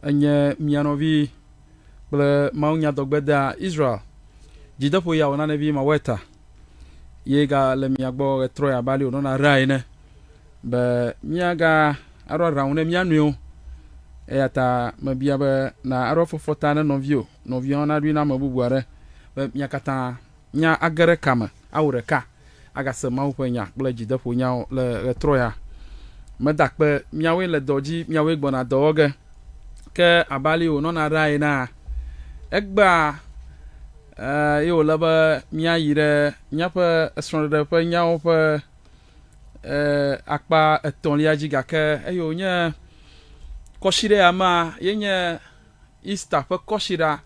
Enye mia nɔvi kple mawunyadɔgbedea Israel. Dzideƒo ya wòna nevi Maweta ye ga le mia gbɔ ɣetrɔ ya abe ale wònɔna ɖaa ene be míaga aɖo aɖaŋu ne mía nɔewo. Eya ta mebia be na aɖo afɔfɔ ta ne nɔviwò, nɔviawo naɖoe na ame bubu aɖe be mía katã mía age ɖe kame awɔ ɖeka agase Mawu ƒe nya kple dzideƒonyawo le ɣetrɔ ya. Meda akpe míawoe le dɔ dzi, míawoe gbɔna dɔ wɔ ge. Ke abe ale wònɔna ɖaa enea, egbea ye wòle be míayi ɖe míaƒe srɔ̃ɖeɖe ƒe nyawo ƒe akpa etɔ̃lia dzi gake eye wònye kɔsiɖe ya mea ye nye Easter ƒe kɔsiɖa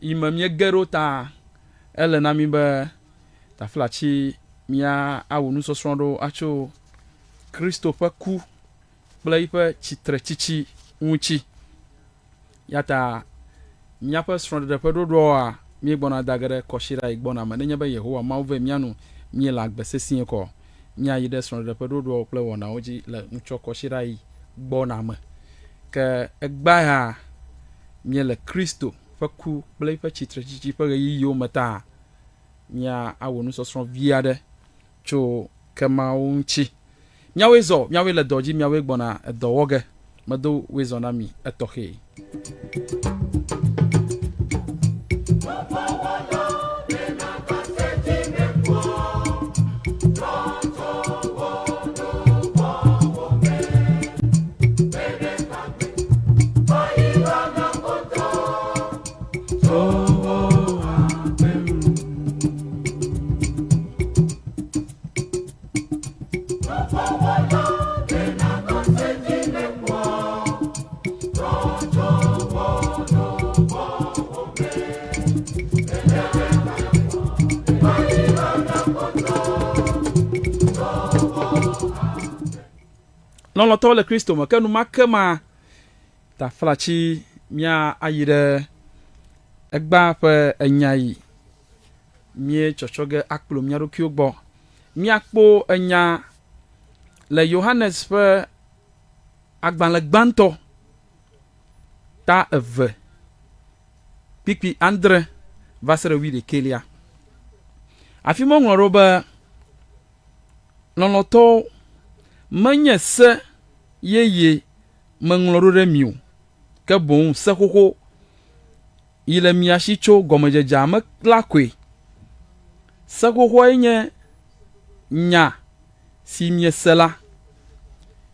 yi me míege ɖo ta ele na mí be taflatsi míawu nusɔsrɔ̃ ɖo atso Kristo ƒe ku kple eƒe tsitretsitsi ŋuti. Ya ta míaƒe srɔ̃ɖeɖe ƒe ɖoɖoa míegbɔna da ge ɖe kɔsiɖa yi gbɔna me. Nenye be Yehowa Mawu ve mía nu míele agbe sesĩe kɔ, míayi ɖe srɔ̃ɖeɖe ƒe ɖoɖoawo kple wɔnawo dzi le ŋutsɔ kɔsiɖa yi gbɔna me. Ke egbea ya míele Kristo ƒe ku kple eƒe tsitretsitsi ƒe ɣeyiɣiwo me ta míawɔ nusɔsrɔ̃ vi aɖe tso kemawo ŋuti. Míawoe zɔ, míawoe le dɔ dzi, míawoe gbɔna edɔ wɔ ge. Medo woe zɔ na mi etɔxɛ. Lɔlɔ̃tɔwo le Kristo me, ke enumake ma taflatsi mía ayi ɖe egbea ƒe enya yi míetsɔtsɔ ge akplɔ mía ɖokuiwo gbɔ. Míakpɔ enya le Yohanes ƒe agbalẽ gbãtɔ ta eve kpikpi adre va se ɖe wuiɖekɛlia. Afi ma woŋlɔ ɖo be, Lɔlɔ̃tɔwo, menye se yeye meŋlɔ ɖo ɖe mi o, ke boŋ se xoxo yi le mia si tso gɔmedzedzea me la koe. Se xoxoae nye nya si miese la.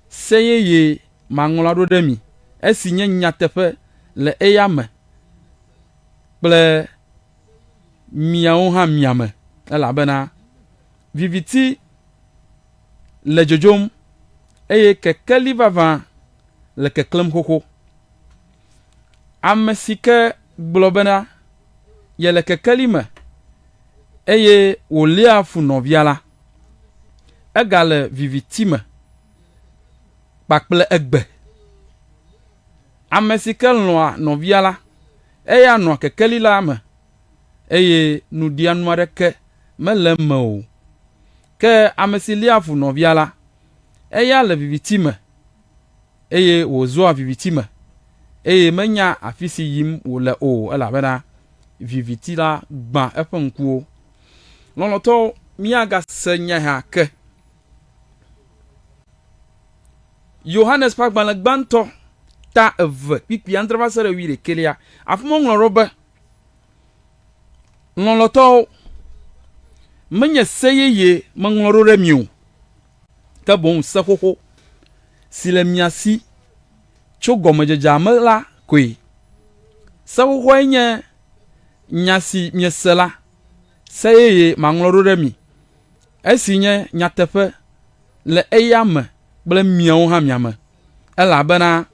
Se yeye maŋlɔ aɖo ɖe mi, esi nye nyateƒe le eya me kple miawo hã mia me, elabena viviti le dzodzom eye kekeli vavã le keklẽm xoxo. Ame si ke gblɔ bena yele kekeli me eye wòléa fu nɔvia la, egale viviti me kpakple egbe. Ame si ke lɔ̃a nɔvia la, eya nɔa kekeli la me eye nuɖianu aɖeke mele eme o. Ke ame si léa fu nɔvia la, eya le viviti me eye wòzɔa viviti me, eye menya afi si yim wòle o, elabena viviti la gbã eƒe ŋkuwo. Lɔlɔ̃tɔwo, míagase nya ya ke. Yohanes ƒe agbalẽ gbãtɔ, ta eve, kpukpui adre va se ɖe wuiɖekɛlia, afi ma woŋlɔ ɖo be, Lɔlɔ̃tɔwo, menye se yeye meŋlɔ ɖo ɖe mi o, ke boŋ se xoxo si le mia si tso gɔmedzedzea me la koe. Se xoxoae nye nya si miese la, se yeye maŋlɔ ɖo ɖe mi, esi nye nyateƒe le eya me kple miawo hã mia me, elabena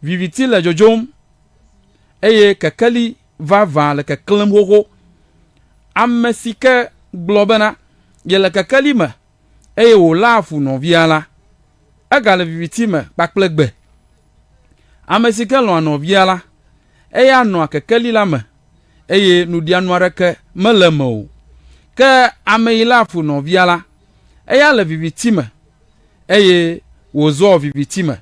viviti le dzodzom eye kekeli vavã le keklẽm xoxo. Ame si ke gblɔ bena yele kekeli me eye wòléa fu nɔvia la, egale viviti me kpakple gbe. Ame si ke lɔ̃a nɔvia la, eya nɔa kekeli la me eye nuɖianu aɖeke mele eme o. Ke ame yi léa fu nɔvia la, eya le viviti me eye wòzɔa viviti me.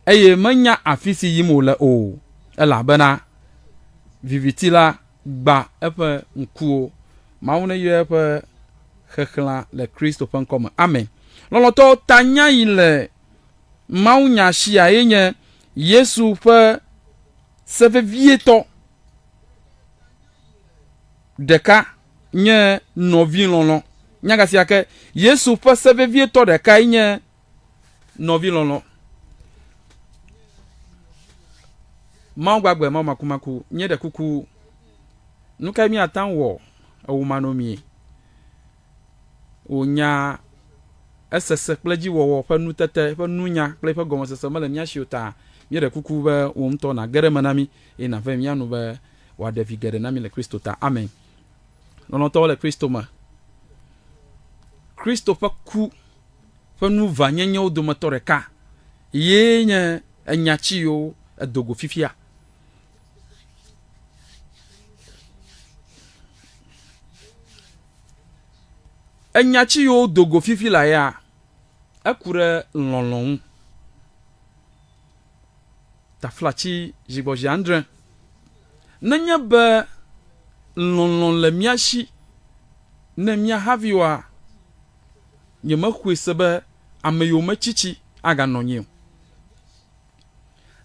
Eye menya afi si yim wòle o, elabena viviti la gba eƒe ŋkuwo. Mawu neyɔ eƒe xexlẽa le Kristo ƒe ŋkɔ me. Amen. Lɔlɔ̃tɔwo, tanya yi le mawunya sia ye nye Yesu ƒe se vevietɔ ɖeka nye nɔvilɔlɔ̃. Nyaga sia ke, Yesu ƒe se vevietɔ ɖekae nye nɔvilɔlɔ̃. Mawu gbagbe, Mawu makumaku, míeɖe kuku, nu kae míate ŋu wɔ ewò manɔmee? Wò nya esese kple edziwɔwɔ ƒe nutete, eƒe nunya kple eƒe gɔmesese mele mía si o ta, míeɖe kuku be wò ŋutɔ nàge ɖe eme na mí eye nàve mía nu be wòaɖe vi geɖe na mí le Kristo ta. Amen. Lɔlɔ̃tɔwo le Kristo me. Kristo ƒe ku ƒe nuvãnyenyewo dometɔ ɖeka yee nye enya tsi yiwo edo go fifia. Enya tsi yiwo do go fifi la ya, eku ɖe lɔlɔ̃ ŋu. Taflatsi zigbɔzi adre. Nenye be lɔlɔ̃ le mía si ne mía haviwoa, nyemexɔe se be ame yometsitsi aganɔ anyi o.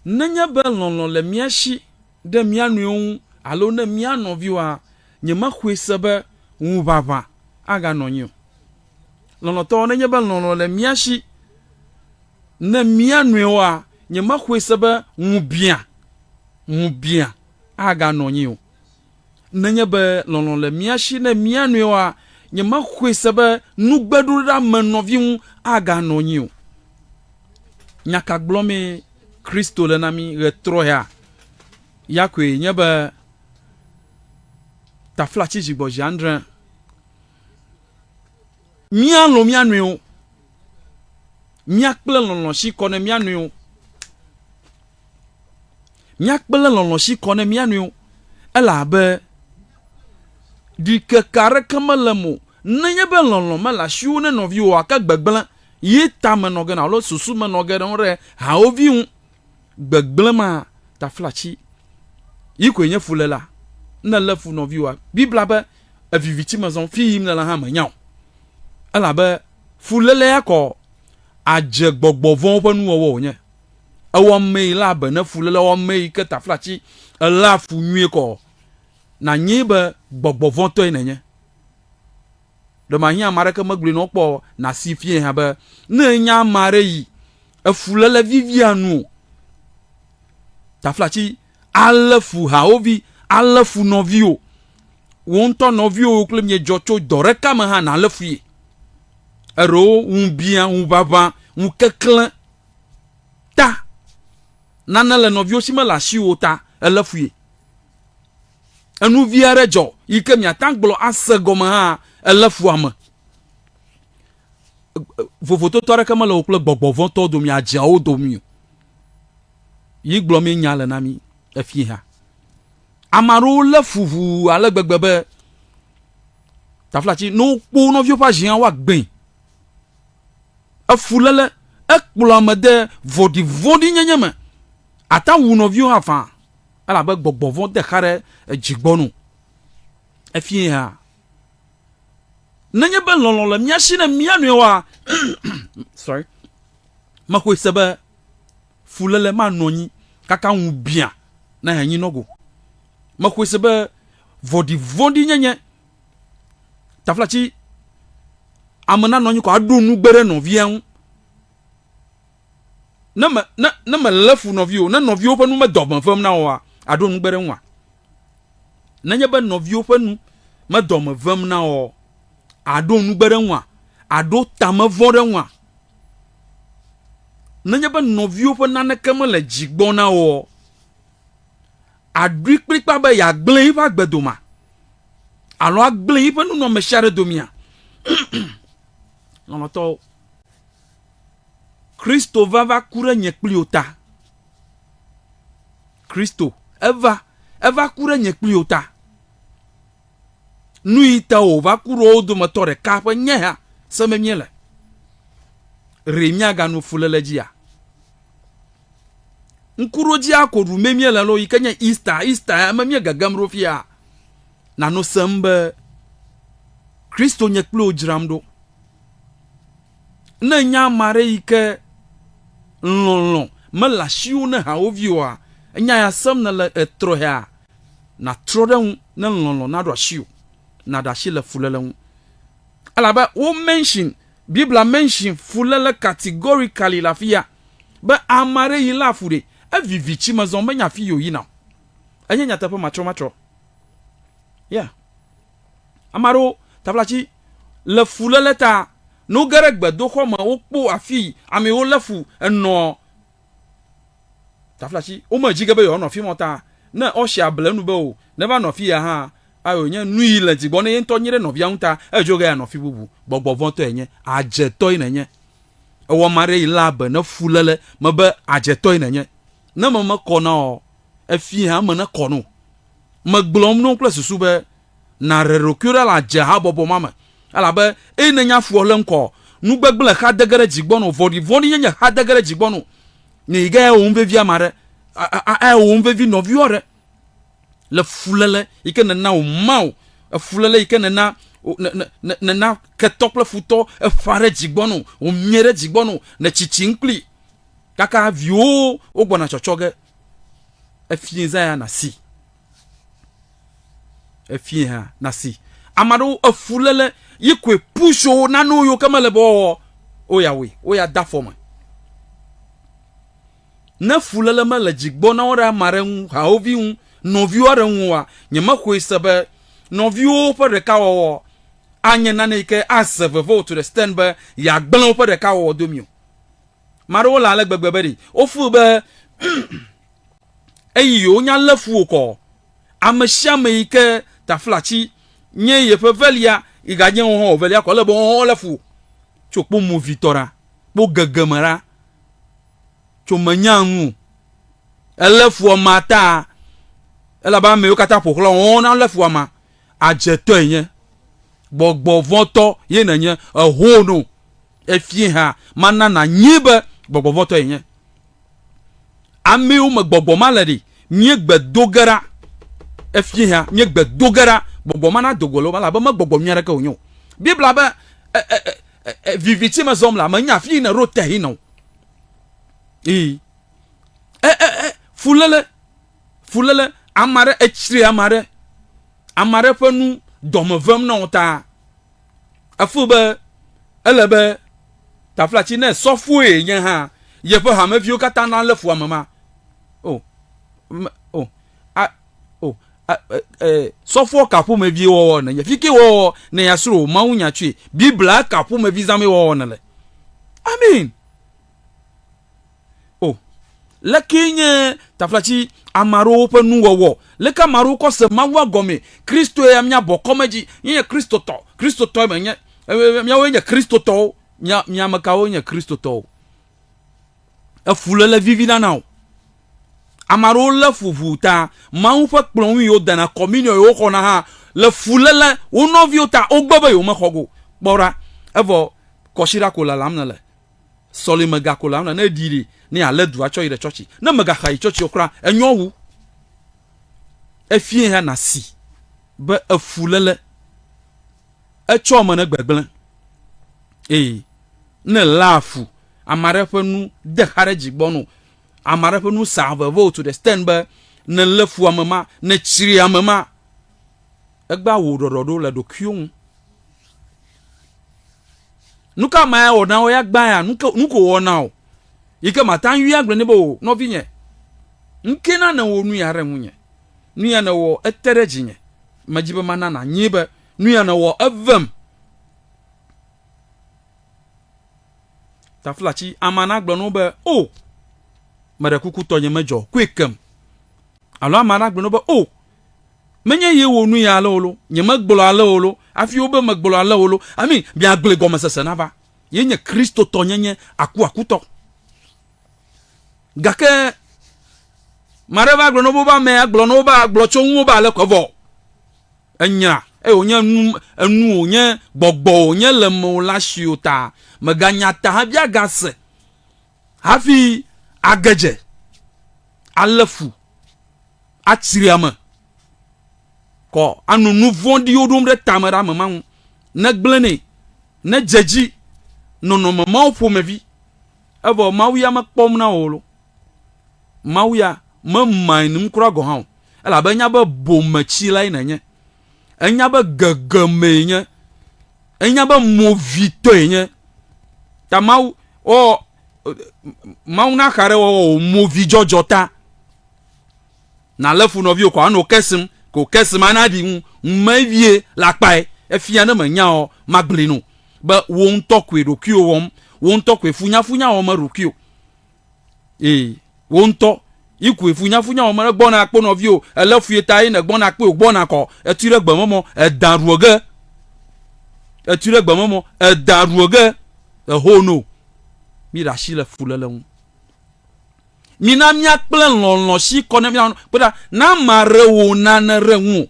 Nenye be lɔlɔ̃ le mía si ɖe mía nɔewo ŋu alo ne mía nɔviwoa, nyemexɔe se be ŋuʋaʋã aganɔ anyi o. Lɔlɔ̃tɔwo, nenye be lɔlɔ̃ le mía si ne mía nɔewoa, nyemexɔe se be ŋubiã, ŋubiã aganɔ anyi o. Nenye be lɔlɔ̃ le mía si ne mía nɔewoa, nyemexɔe se be nugbeɖoɖeame nɔvi ŋu aganɔ anyi o. Nya ka gblɔmee Kristo le na mí ɣetrɔ ya? Ya koe nye be taflatsi zigbɔzi adre. Míalɔ̃ mía nɔewo. Míakple lɔlɔ̃ si kɔ ne mía nɔewo. Míakple lɔlɔ̃ si kɔ ne mía nɔewo. Elabe ɖikeke aɖeke mele eme o. Nenye be lɔlɔ̃ mele asiwò ne nɔviwò oa, ke gbegblẽ ye ta menɔ ge na alo susu menɔ ge ɖe ɖe hawòvi ŋu. Gbegblẽ ma taflatsi yi koe nye fuléla. Ne èlé fu nɔviwòa, Biblia be eviviti me zɔm, fi yim nèle hã mènya o. Elabe fuléle ya kɔ adze gbɔgbɔ vɔ̃wo ƒe nuwɔwɔ wònye. Ewɔ ame yi la be ne fuléle wɔ ame yi ke taflatsi eléa fu nyuie kɔ nànyae be gbɔgbɔ vɔ̃tɔe nènye. Ɖe mahiã ame aɖeke megblɔe na wò kpɔ nàsi fiae hã be ne ènya ame aɖe yi efuléle vivia nu o. Taflatsi alé fu hawòvi, alé fu nɔviwò. Wò ŋutɔ nɔviwò kple miedzɔ tso dɔ ɖeka me hã nàlé fui. Eɖewo ŋubiã, ŋuʋaʋã, ŋukeklẽ ta nane le nɔviwò si mele asiwò o ta èlé fui. Enu vi aɖe dzɔ yi ke miate ŋu agblɔ ase gɔme hã elé fu ame. Vovototo aɖeke mele wò kple gbɔgbɔ vɔ̃tɔwo dome, adzeawo dome o. Yi gblɔ mi nya le na mi efie hã. Ame aɖewo lé fu ʋuu ale gbegbe be taflatsi ne wokpɔ wo nɔviwo ƒe azia woagbee. Efuléle ekplɔ ame de vɔ̃ɖivɔ̃ɖinyenye me. Ate ŋu awu nɔviwo hã faa. Elabe gbɔgbɔ vɔ̃ de xa ɖe edzi gbɔ no. Efie hã. Nenye be lɔlɔ̃ le mía si ne mía nɔewoa, sorry, mexɔe se be fuléle manɔ anyi kaka ŋu biã na anyi nɔ go. Mexɔe se be vɔ̃ɖivɔ̃ɖinyenye taflatsi ame nanɔ anyi ko aɖo nugbe ɖe nɔvia ŋu. Ne me, ne, ne mèlé fu nɔviwò, ne nɔviwò ƒe nu medɔ me vem na wòa, àɖo nugbe ɖe eŋua? Nenye be nɔviwò ƒe nu medɔ me vem na wò, àɖo nugbe ɖe eŋua? Àɖo tame vɔ̃ ɖe eŋua? Nenye be nɔviwò ƒe naneke mele dzi gbɔ na wò, àɖoe kplikpaa be yeagblẽ eƒe agbe domea? Alo agblẽ eƒe nunɔamesi aɖe domea? Lɔlɔ̃tɔwo, Kristo va va ku ɖe nye kpli wò ta. Kristo eva, eva ku ɖe nye kpli wò ta. Nu yi ta wòva ku ɖe wo dometɔ ɖeka ƒe nye hã se me míele. Ɖe míagano fuléle dzia? Ŋkuɖodzia ko ɖu mee míele loo yi ke nye Easter, Easter ya me míegegem ɖo fia. Nànɔ sem be Kristo nye kple wò dzram ɖo. Ne ènya ame aɖe yi ke lɔlɔ̃ mele asiwò ne hawòvi oa, enya ya sem nèle etrɔea, nàtrɔ ɖe eŋu ne lɔlɔ̃ naɖo asiwò, nàɖe asi le fuléle ŋu. Elabe wo mention, Biblia mention fuléle categorically le afi ya be ame aɖe yi léa fu ɖe, evivi tsi mezɔ menya afi yi wòyina o. Enye nyateƒe matrɔmatrɔ. Yeah. Ame aɖewo, taflatsi, le fuléle ta, ne woge ɖe gbedoxɔ me, wokpɔ afi amewo lé fu enɔ, taflatsi, womedzi ge be yewoanɔ afi ma o ta, ne ɔsia ble enu be o, neva nɔ afi ya hã, ayo nye nu yi le dzigbɔ ne ye ŋutɔ nyi ɖe nɔvia ŋu ta, edzo ge yeanɔ afi bubu. Gbɔgbɔ vɔ̃tɔe nye, adzetɔe nènye. Ewɔ ame aɖe yi léa be ne fuléle mebe adzetɔe nènye. Ne eme mekɔ na wò, efia eme nekɔ na wò. Megblɔm na wo kple susu be nàɖe ɖokuiwò ɖa le adze habɔbɔ ma me, elabe eye nènya fuwɔ le ŋkɔ, nu gbegblẽ xa de ge ɖe dzi gbɔ na wò, vɔ̃ɖivɔ̃ɖinyenye xa de ge ɖe dzi gbɔ na wò. Ne yi ge awɔ nu vevi ame aɖe, awɔ nu vevi nɔviwò aɖe le fuléle yi ke nèna wòma wò, efuléle yi ke nèna nèna ketɔ kple futɔ eƒã ɖe dzi gbɔ na wò, wòmie ɖe dzi gbɔ na wò, nètsitsim kpli kaka viwòwo wogbɔna tsɔtsɔ ge. Efie zã ya nàsi. Efie hã nàsi. Ame aɖewo efuléle yi koe push wo nanewo yiwo ke mele be woawɔ o ya wɔe, wo ya de afɔ me. Ne fuléle mele dzi gbɔ na wo ɖe ame aɖe ŋu, hawòvi ŋu, nɔviwo aɖe ŋu oa, nyemexɔe se be nɔviwo ƒe ɖekawɔwɔ anye nane yi ke ase veve o to the extent be yeagblẽ woƒe ɖekawɔwɔ domi o. Ame aɖewo le ale gbegbe be ɖi wofu be eyi yewonya lé fu wokɔ. Ame sia ame yi ke taflatsi nye yeƒe velia yi ganye wo hã velia kɔ ele be wohã lé fu. Tso kpo movitɔ ɖa, kpo gegeme ɖa, tso menya nu o. Elé fu amea ta elabe ame yiwo katã ƒo xlã wo na lé fu amea. Adzetɔe nye. Gbɔgbɔ vɔ̃tɔ ye nènye. Eho no. Efie hã mana nànyae be gbɔgbɔ vɔ̃tɔe yenye. Amewo me gbɔgbɔ ma le ɖi, míegbe do ge ɖa. Efie hã míegbe do ge ɖa. Gbɔgbɔ ma nado go le wo me elabe me gbɔgbɔ nyui aɖeke wònye o. Biblia be e, e, e, e, viviti me zɔm le ame nya afi yi nèɖo te yina o. Ee. E, e, e, fuléle, fuléle, ame aɖe etsri ame aɖe, ame aɖe ƒe nu dɔme vem na wò ta. Efu be ele be taflatsi ne sɔfoe nye hã yeƒe hameviwo katã nalé fu ame ma. O, me, o, a, o, a, e, e, sɔfoɔ ka ƒomevie wɔwɔ nènye? Fi ke wɔwɔ ne yeasrɔ̃ wò mawunya tsoe? Biblia ka ƒomevi zãmee wɔwɔ nèle? Amen. O, lekee nye taflatsi ame aɖewo ƒe nuwɔwɔ? Leke ame aɖewo kɔ se Mawua gɔmee? Kristoe ya míabɔ kɔme dzi. Míenye Kristotɔ. Kristotɔe menye. Míawoe nye Kristotɔwo. Mía, mía ame kawoe nye Kristotɔwo? Efuléle vivina na wò. Ame aɖewo lé fu ʋuu ta Mawu ƒe kplɔ̃ ŋu yi wodena kɔminiɔ yi woxɔna hã le fuléle wo nɔviwo ta wogbe be yewomexɔ go. Kpɔ ɖa, evɔ kɔsiɖa ko lalam nèle. Sɔlime ga ko la ne eɖi ɖi ne yealé du atsɔ yi ɖe tsɔtsi. Ne mègaxa yi tsɔtsi o kura, enyɔ wu. Efie hã nàsi be efuléle etsɔ me ne gbegblẽ. Ee, ne èléa fu ame aɖe ƒe nu de xa ɖe dzi gbɔ no, ame aɖe ƒe nu sa veve wò to the extent be nèlé fu ame ma, nètsri ame ma, egbea wò ɖɔɖɔɖo le ɖokuiwò ŋu. Nu ka ame ya wɔ na wò ya gbã ya? Nu ko wɔ na wò. Yi ke mate ŋu agblɔ nɛ be o nɔvinye, ŋke na nèwɔ nu ya ɖe ŋunye. Nu ya nèwɔ ete ɖe dzinye. Medzi be mana nànyae be nu ya nèwɔ evem. Taflatsi amea nagblɔ na wo be o, meɖe kuku tɔnye medzɔ, koe kem. Alo amea nagblɔ na wo be o, Menye ye wɔ nu ya ale o lo, nyemegblɔ ale o lo, hafi wobe megblɔ ale o lo. I mean, miagblɔe gɔmesese nava. Ye nye Kristotɔnyenye akuakutɔ. Gake maɖe va gblɔ na wo be amea gblɔ na wo be agblɔ tso ŋuwò be ale ko evɔ. Enyra eye wònye nu enu wònye gbɔgbɔ wònye le mewò la si o ta mèganya ta hafi agase hafi age dze. Alé fu, atsri ame, kɔ anɔ nu vɔ̃ɖiwo ɖom ɖe tame ɖe ame ma ŋu, negblẽ nɛ, nedze edzi nɔnɔme mawo ƒomevi. Evɔ Mawu ya mekpɔm na wò lo. Mawu ya memae num kura gɔ̃ hã o. Elabe enya be bometsilae nènye. Enya be gegemee nye. Enya be movitɔe nye. Ta Mawu, ɔ, Mawu naxa ɖe wɔwɔ wò movidzɔdzɔ ta. Nalé fu nɔviwò ko anɔ kesim, ko kesim ana ɖi ŋu ŋumevie le akpae. Efia ne mènya o, magblɔe no be wò ŋutɔ koe ɖokuiwò wɔm, wò ŋutɔ koe funyafunya wɔm eɖokuiwò. Ee, wò ŋutɔ yi koe funyafunya wɔm egbɔna akpɔ nɔviwò, elé fui ta ye nègbɔna akpɔe wògbɔna kɔ, etui ɖe gbememɔ, edã ɖuɔ ge. Etui ɖe gbememɔ, edã ɖuɔ ge. Eho no. Míɖe asi le fuléle ŋu. Mina míakple lɔlɔ̃ si kɔ ne mía kpe ɖa, ne ame aɖe wɔ nane ɖe ŋuwò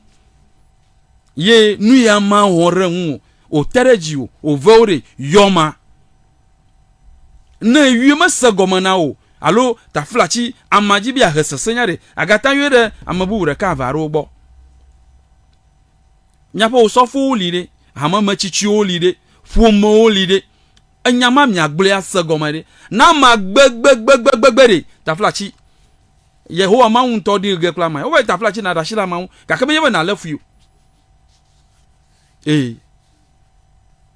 ye nu ya mawɔ ɖe ŋuwò wòte ɖe dziwò wòve wo ɖe, yɔ ma. Ne yɔe mese gɔme na wò alo taflatsi amea dzi be yeahe sesẽnya ɖe, àgate ŋu ayɔe ɖe ame bubu ɖeka eve aɖewo gbɔ. Miaƒe osɔfowo li ɖe, hamemetsitsiwo li ɖe, ƒomewo li ɖe. Enya ma miagblɔe ase gɔme ɖe. Na amea gbegbegbegbegbegbe ɖe, taflatsi. Yehowa Mawu ŋutɔ ɖi ge kple amea. Wobe taflatsi nàɖe asi le amea ŋu, gake menye be nàlé fui o. Ee.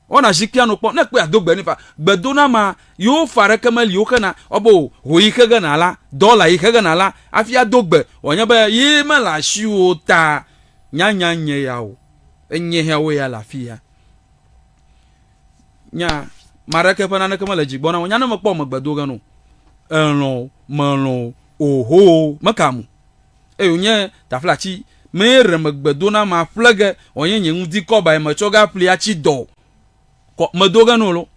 Wɔna zikpuia no kpɔ. Ne ekpɔe ado gbe nɛ fa. Gbedonamea, yewo fa ɖeke meli woxena. Wobe o, ho yi xe ge nàla, dɔla yi xe ge nàla hafi ado gbe. Wòanye be ye mele asiwò ta nyanya nye ya o. Enye hea wo ya le afi ya. Nya ma ɖeke ƒe naneke mele dzi gbɔ na wo. Nya ne mekpɔ megbe do ge no. Elɔ̃ o, melɔ̃ o, oho, meka mo. Eye wònye taflatsi mee ɖe megbe do na ma ƒle ge wònye nye ŋdi kɔba metsɔ ga ƒli atsi dɔ kɔ medo ge no lo.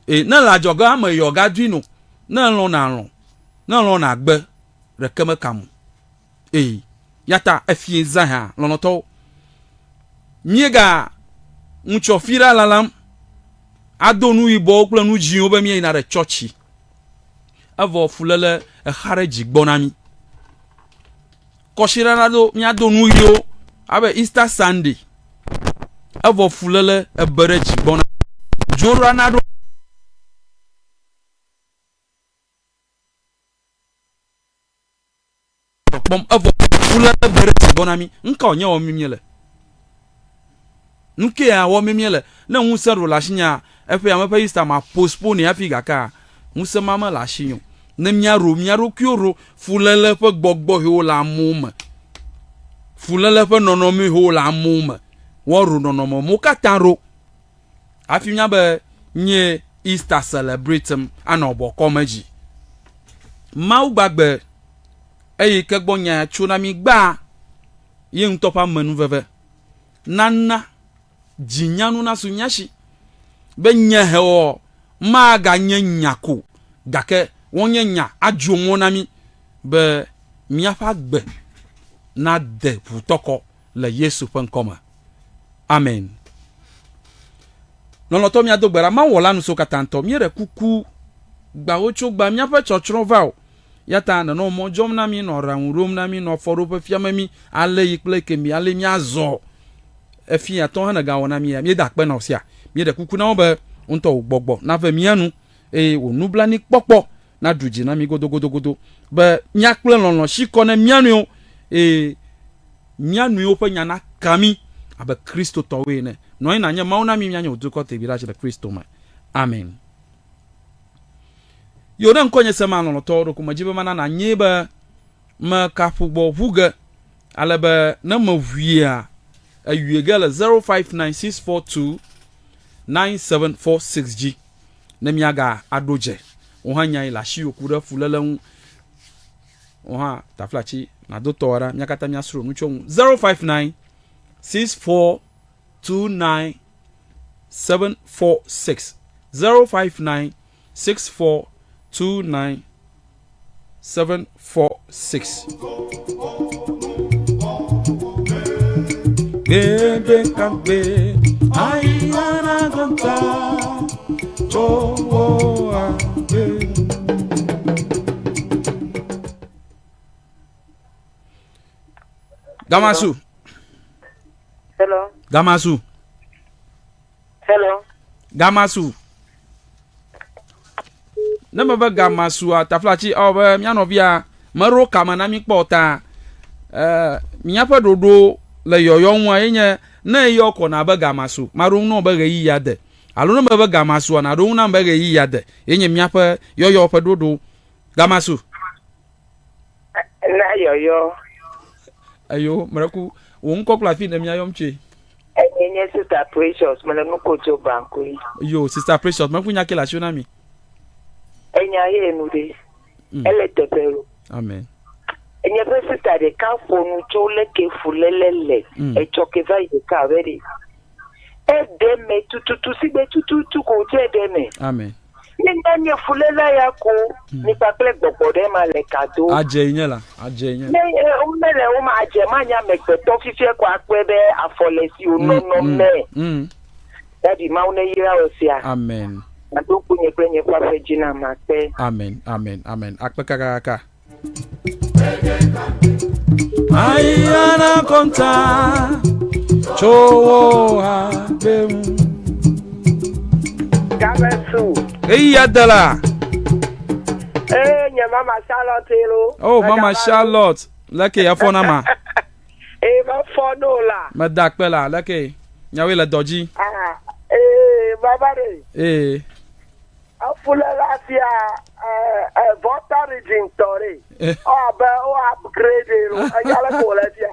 E ne le adzɔge ame yɔ ga dui no. Ne elɔ̃ nalɔ̃, ne elɔ̃ nagbe ɖeke meka mo. E yata efie zã hã lɔlɔ̃tɔwo. Míega ŋutsɔ fi ɖa lalam ado nu yibɔwo kple nu dzĩwo be míeyina ɖe tsɔtsi. Evɔ fuléle exa ɖe dzi gbɔ na mí. Kɔsiɖa la míado nu ɣiwo abe Easter Sunday. Evɔ fuléle ebe ɖe dzi gbɔ na dzoɖoa naɖo. Kpɔm evɔ fuléle be ɖe dzi gbɔ na mí. Nuka wònye wɔm míele? Nu kea wɔm míele? Ne ŋusẽ ɖo le asinyea, eƒe ame ƒe Easter ma postpone hafi gakea, ŋusẽ ma mele asinye o. Ne míaɖo mía ɖokuiwo ɖo fuléle ƒe gbɔgbɔ yiwo le amewo me, fuléle ƒe nɔnɔme yiwo le amewo me, woaɖo nɔnɔme mo katã ɖo hafi míabe nye Easter celebrate anɔ bɔkɔm edzi. Mawu gbagbe eyi ke gbɔ nya tso na mí gbaa ye ŋutɔ ƒe amenuveve nana dzinyanu nasu mía si be nye hewɔ maganye nya ko gake wonye nya adzo mɔ na mí be míaƒe agbe nade ʋutɔkɔ le Yesu ƒe ŋkɔ me. Amen. Lɔlɔ̃tɔ míado gbe ɖa. Mawu wɔla nusiwo katã ŋutɔ, míeɖe kuku gbawo tso gba míaƒe tsɔtsrɔ̃ va o. Ya ta nènɔ mɔ dzɔm na mí, nɔ aɖaŋu ɖom na mí, nɔ afɔɖoƒe fiame mí, ale yi kple kemi, ale míazɔ. Efia tɔ hã nègawɔ na mí ya. Míeda akpe na wò sia. Míeɖe kuku na wò be wò ŋutɔ wò gbɔgbɔ nave mía nu eye wò nublanuikpɔkpɔ naɖu dzi na mí godogodogodo be mía kple lɔlɔ̃ si kɔ ne mía nɔewo eye mía nɔewo ƒe nya naka mí abe Kristotɔwoe ene. Nɔ anyi nànye Mawu na mí míanye wò dukɔ tegbee ɖaa le Kristo me. Amen. Yo ne ŋkɔnye se ma lɔlɔ̃tɔwo ɖoko medzi be mana nànyee be meka ƒugbɔ ʋu ge ale be ne meʋuia eyue ge le 059642 9746 dzi ne míaga aɖo dze. Wò hã nyae le asiwò ku ɖe fuléle ŋu. Wò hã taflatsi nàdo tɔwò ɖa mía katã míasrɔ̃ nu tso eŋu. 059 6429 746 059 6429 746. Gbede kagbe ayana ganta tso agbe. Gamasu. Hello. Gamasu. Hello. Gamasu. Ne mebe gamasua taflatsi ewɔ be mía nɔvia meɖo kame na mí kpɔ o ta e, míaƒe ɖoɖo le yɔyɔ ŋua ye nye ne eyɔ kɔ na be gamasu maɖo ŋu na wò be ɣeyiɣia de alo ne mebe gamasua naɖo ŋu nam be ɣeyiɣia de ye nye míaƒe yɔyɔ ƒe ɖoɖo. Gamasu. Na yɔyɔ. Eyo, meɖe ku wò ŋkɔ kple afi ne míayɔm tsoe. Enye nye Sister Precious, mele nu ko tso Bankui. Yo, Sister Precious, meku nya ke le asiwò na mi. Enya ye nu ɖe. Mm. Ele teƒe lo. Amen. Enye ƒe sista ɖeka ƒo nu tso leke fuléle le mm. etsɔ ke va yi ɖeka abe ɖe. Eɖe me tututu sigbe tututu ko wòtse eɖe me. Amen. Ne nya nye fuléla ya ko, hmm. mi kpakple gbɔgbɔ ɖe ma le ka do. Adze nye la, adze nye. Ne womele wo ma adze ma nya amegbetɔ fifia ko akpɔe be afɔ le si o nɔnɔ hmm, me. Hmm. Dadi Mawu ne yra wò sia. Amen. Maɖo ŋku nye kple nye ƒe aƒe dzi na makpe. Amen, amen, amen. Akpe kakakaka. Ayana konta tso wo agbe ŋu. Gabesu. Eyi ya de la. Ee, nye mama Charlotte lo. Oh, mama Charlotte. Leke ya fɔ na ma. Ee, me fɔ no la. Me da akpe la, leke nyawoe le dɔ dzi. Ah, ee, baba ɖe. Ee. Efuléla sia Volta region tɔ ɖe. Ewɔ abe wo upgrade lo. Enya le ko le fia.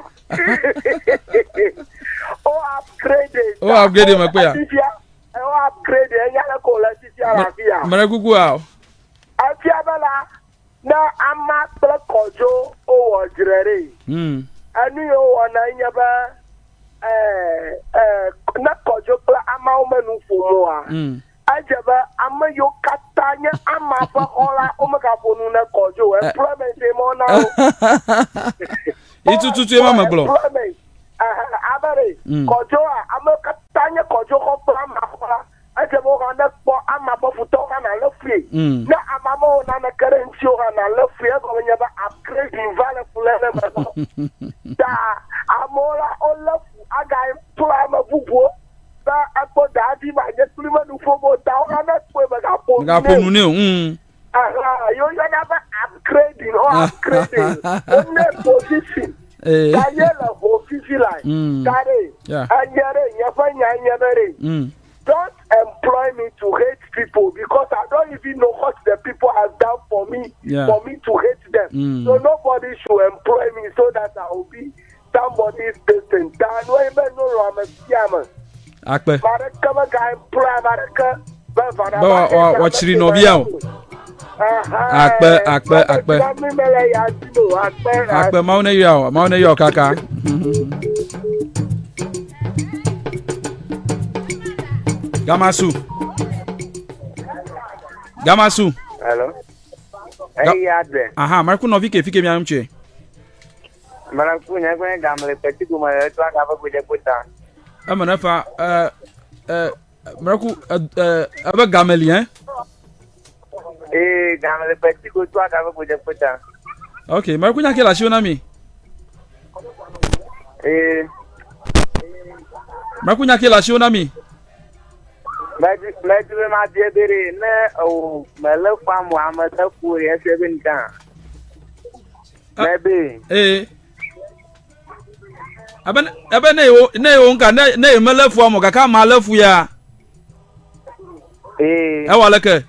Wo upgrade. Wo upgrade me kpea. Fifia. Wo upgrade enya le ko le fifia la fia. Mele kuku a. Efia be la ne ama kple kɔdzo wowɔ dzre ɖe. Hmm. Enu yi wowɔna nye be ne kɔdzo kple amawo menu ƒom oa. Hmm. Edze be ame yiwo katã nye ama ƒe xɔ la, womegaƒo nu ne kɔdzo o. Employment ye mɔ na wo. Yi tututue ma megblɔ. Employment. Abe ɖe mm. kɔdzoa, ame katã nye kɔdzo xɔ kple ama xɔ la, edze be wohã ne kpɔ ama ƒe futɔwo hã nalé fui. Mm. Ne ama mewɔ naneke ɖe ŋuti o hã nalé fui. Egɔme nye be upgrading va le fuléle me. Ta amewo la wolé fu aga employ ame bubuwo. Be ekpɔ daavi ma nye kpli me nu ƒom o ta wo ne kpɔe megaƒo nu Megaƒo nu nɛ o. Mm. Aha, ye woyɔna be upgrading or upgrading. Wone position. Eh. Ta ye le ho fifi la. Mm. Ta ɖe. Yeah. Enye ɖe nye ƒe nya nye be ɖe. Mm. Don't employ me to hate people because I don't even know what the people have done for me Yeah. for me to hate them. Mm. So nobody should employ me so that I will be Somebody is testing. Ta nu ye be no lɔ ame sia ame. Akpe. Ame aɖeke mega employ ame aɖeke be va Be wa- wa- wòatsri nɔvia o. Akpe, akpe, akpe. Mi mele ya di o. Akpe. Akpe Mawu ne yɔ o. Mawu ne yɔ kaka. Gamasu. Gamasu. Hello. Eya de. Aha, maku nɔvi ke fi ke mia ŋutsu. Mele ku nye kple game le kpeti gome le eto aga ƒe godze ta. Eme ne fa ɛ ɛ mele ku ɛ ɛ ebe game li ɛ. Ee game le kpeti go to aga ƒe godze ta. Ok, mele ku nya ke le asiwo na mi. Ee. Mele ku nya ke le asiwo na mi. Medi medi be ma bia be ɖe ne ewò mele fam o ame ɖe ku ɖe efia be ŋka. Mebe. Ee. Ebe ebe ne yewo ne yewo ŋka ne ne yewo melé fu ame o gake amea lé fu ya. Ee. Ewɔ aleke?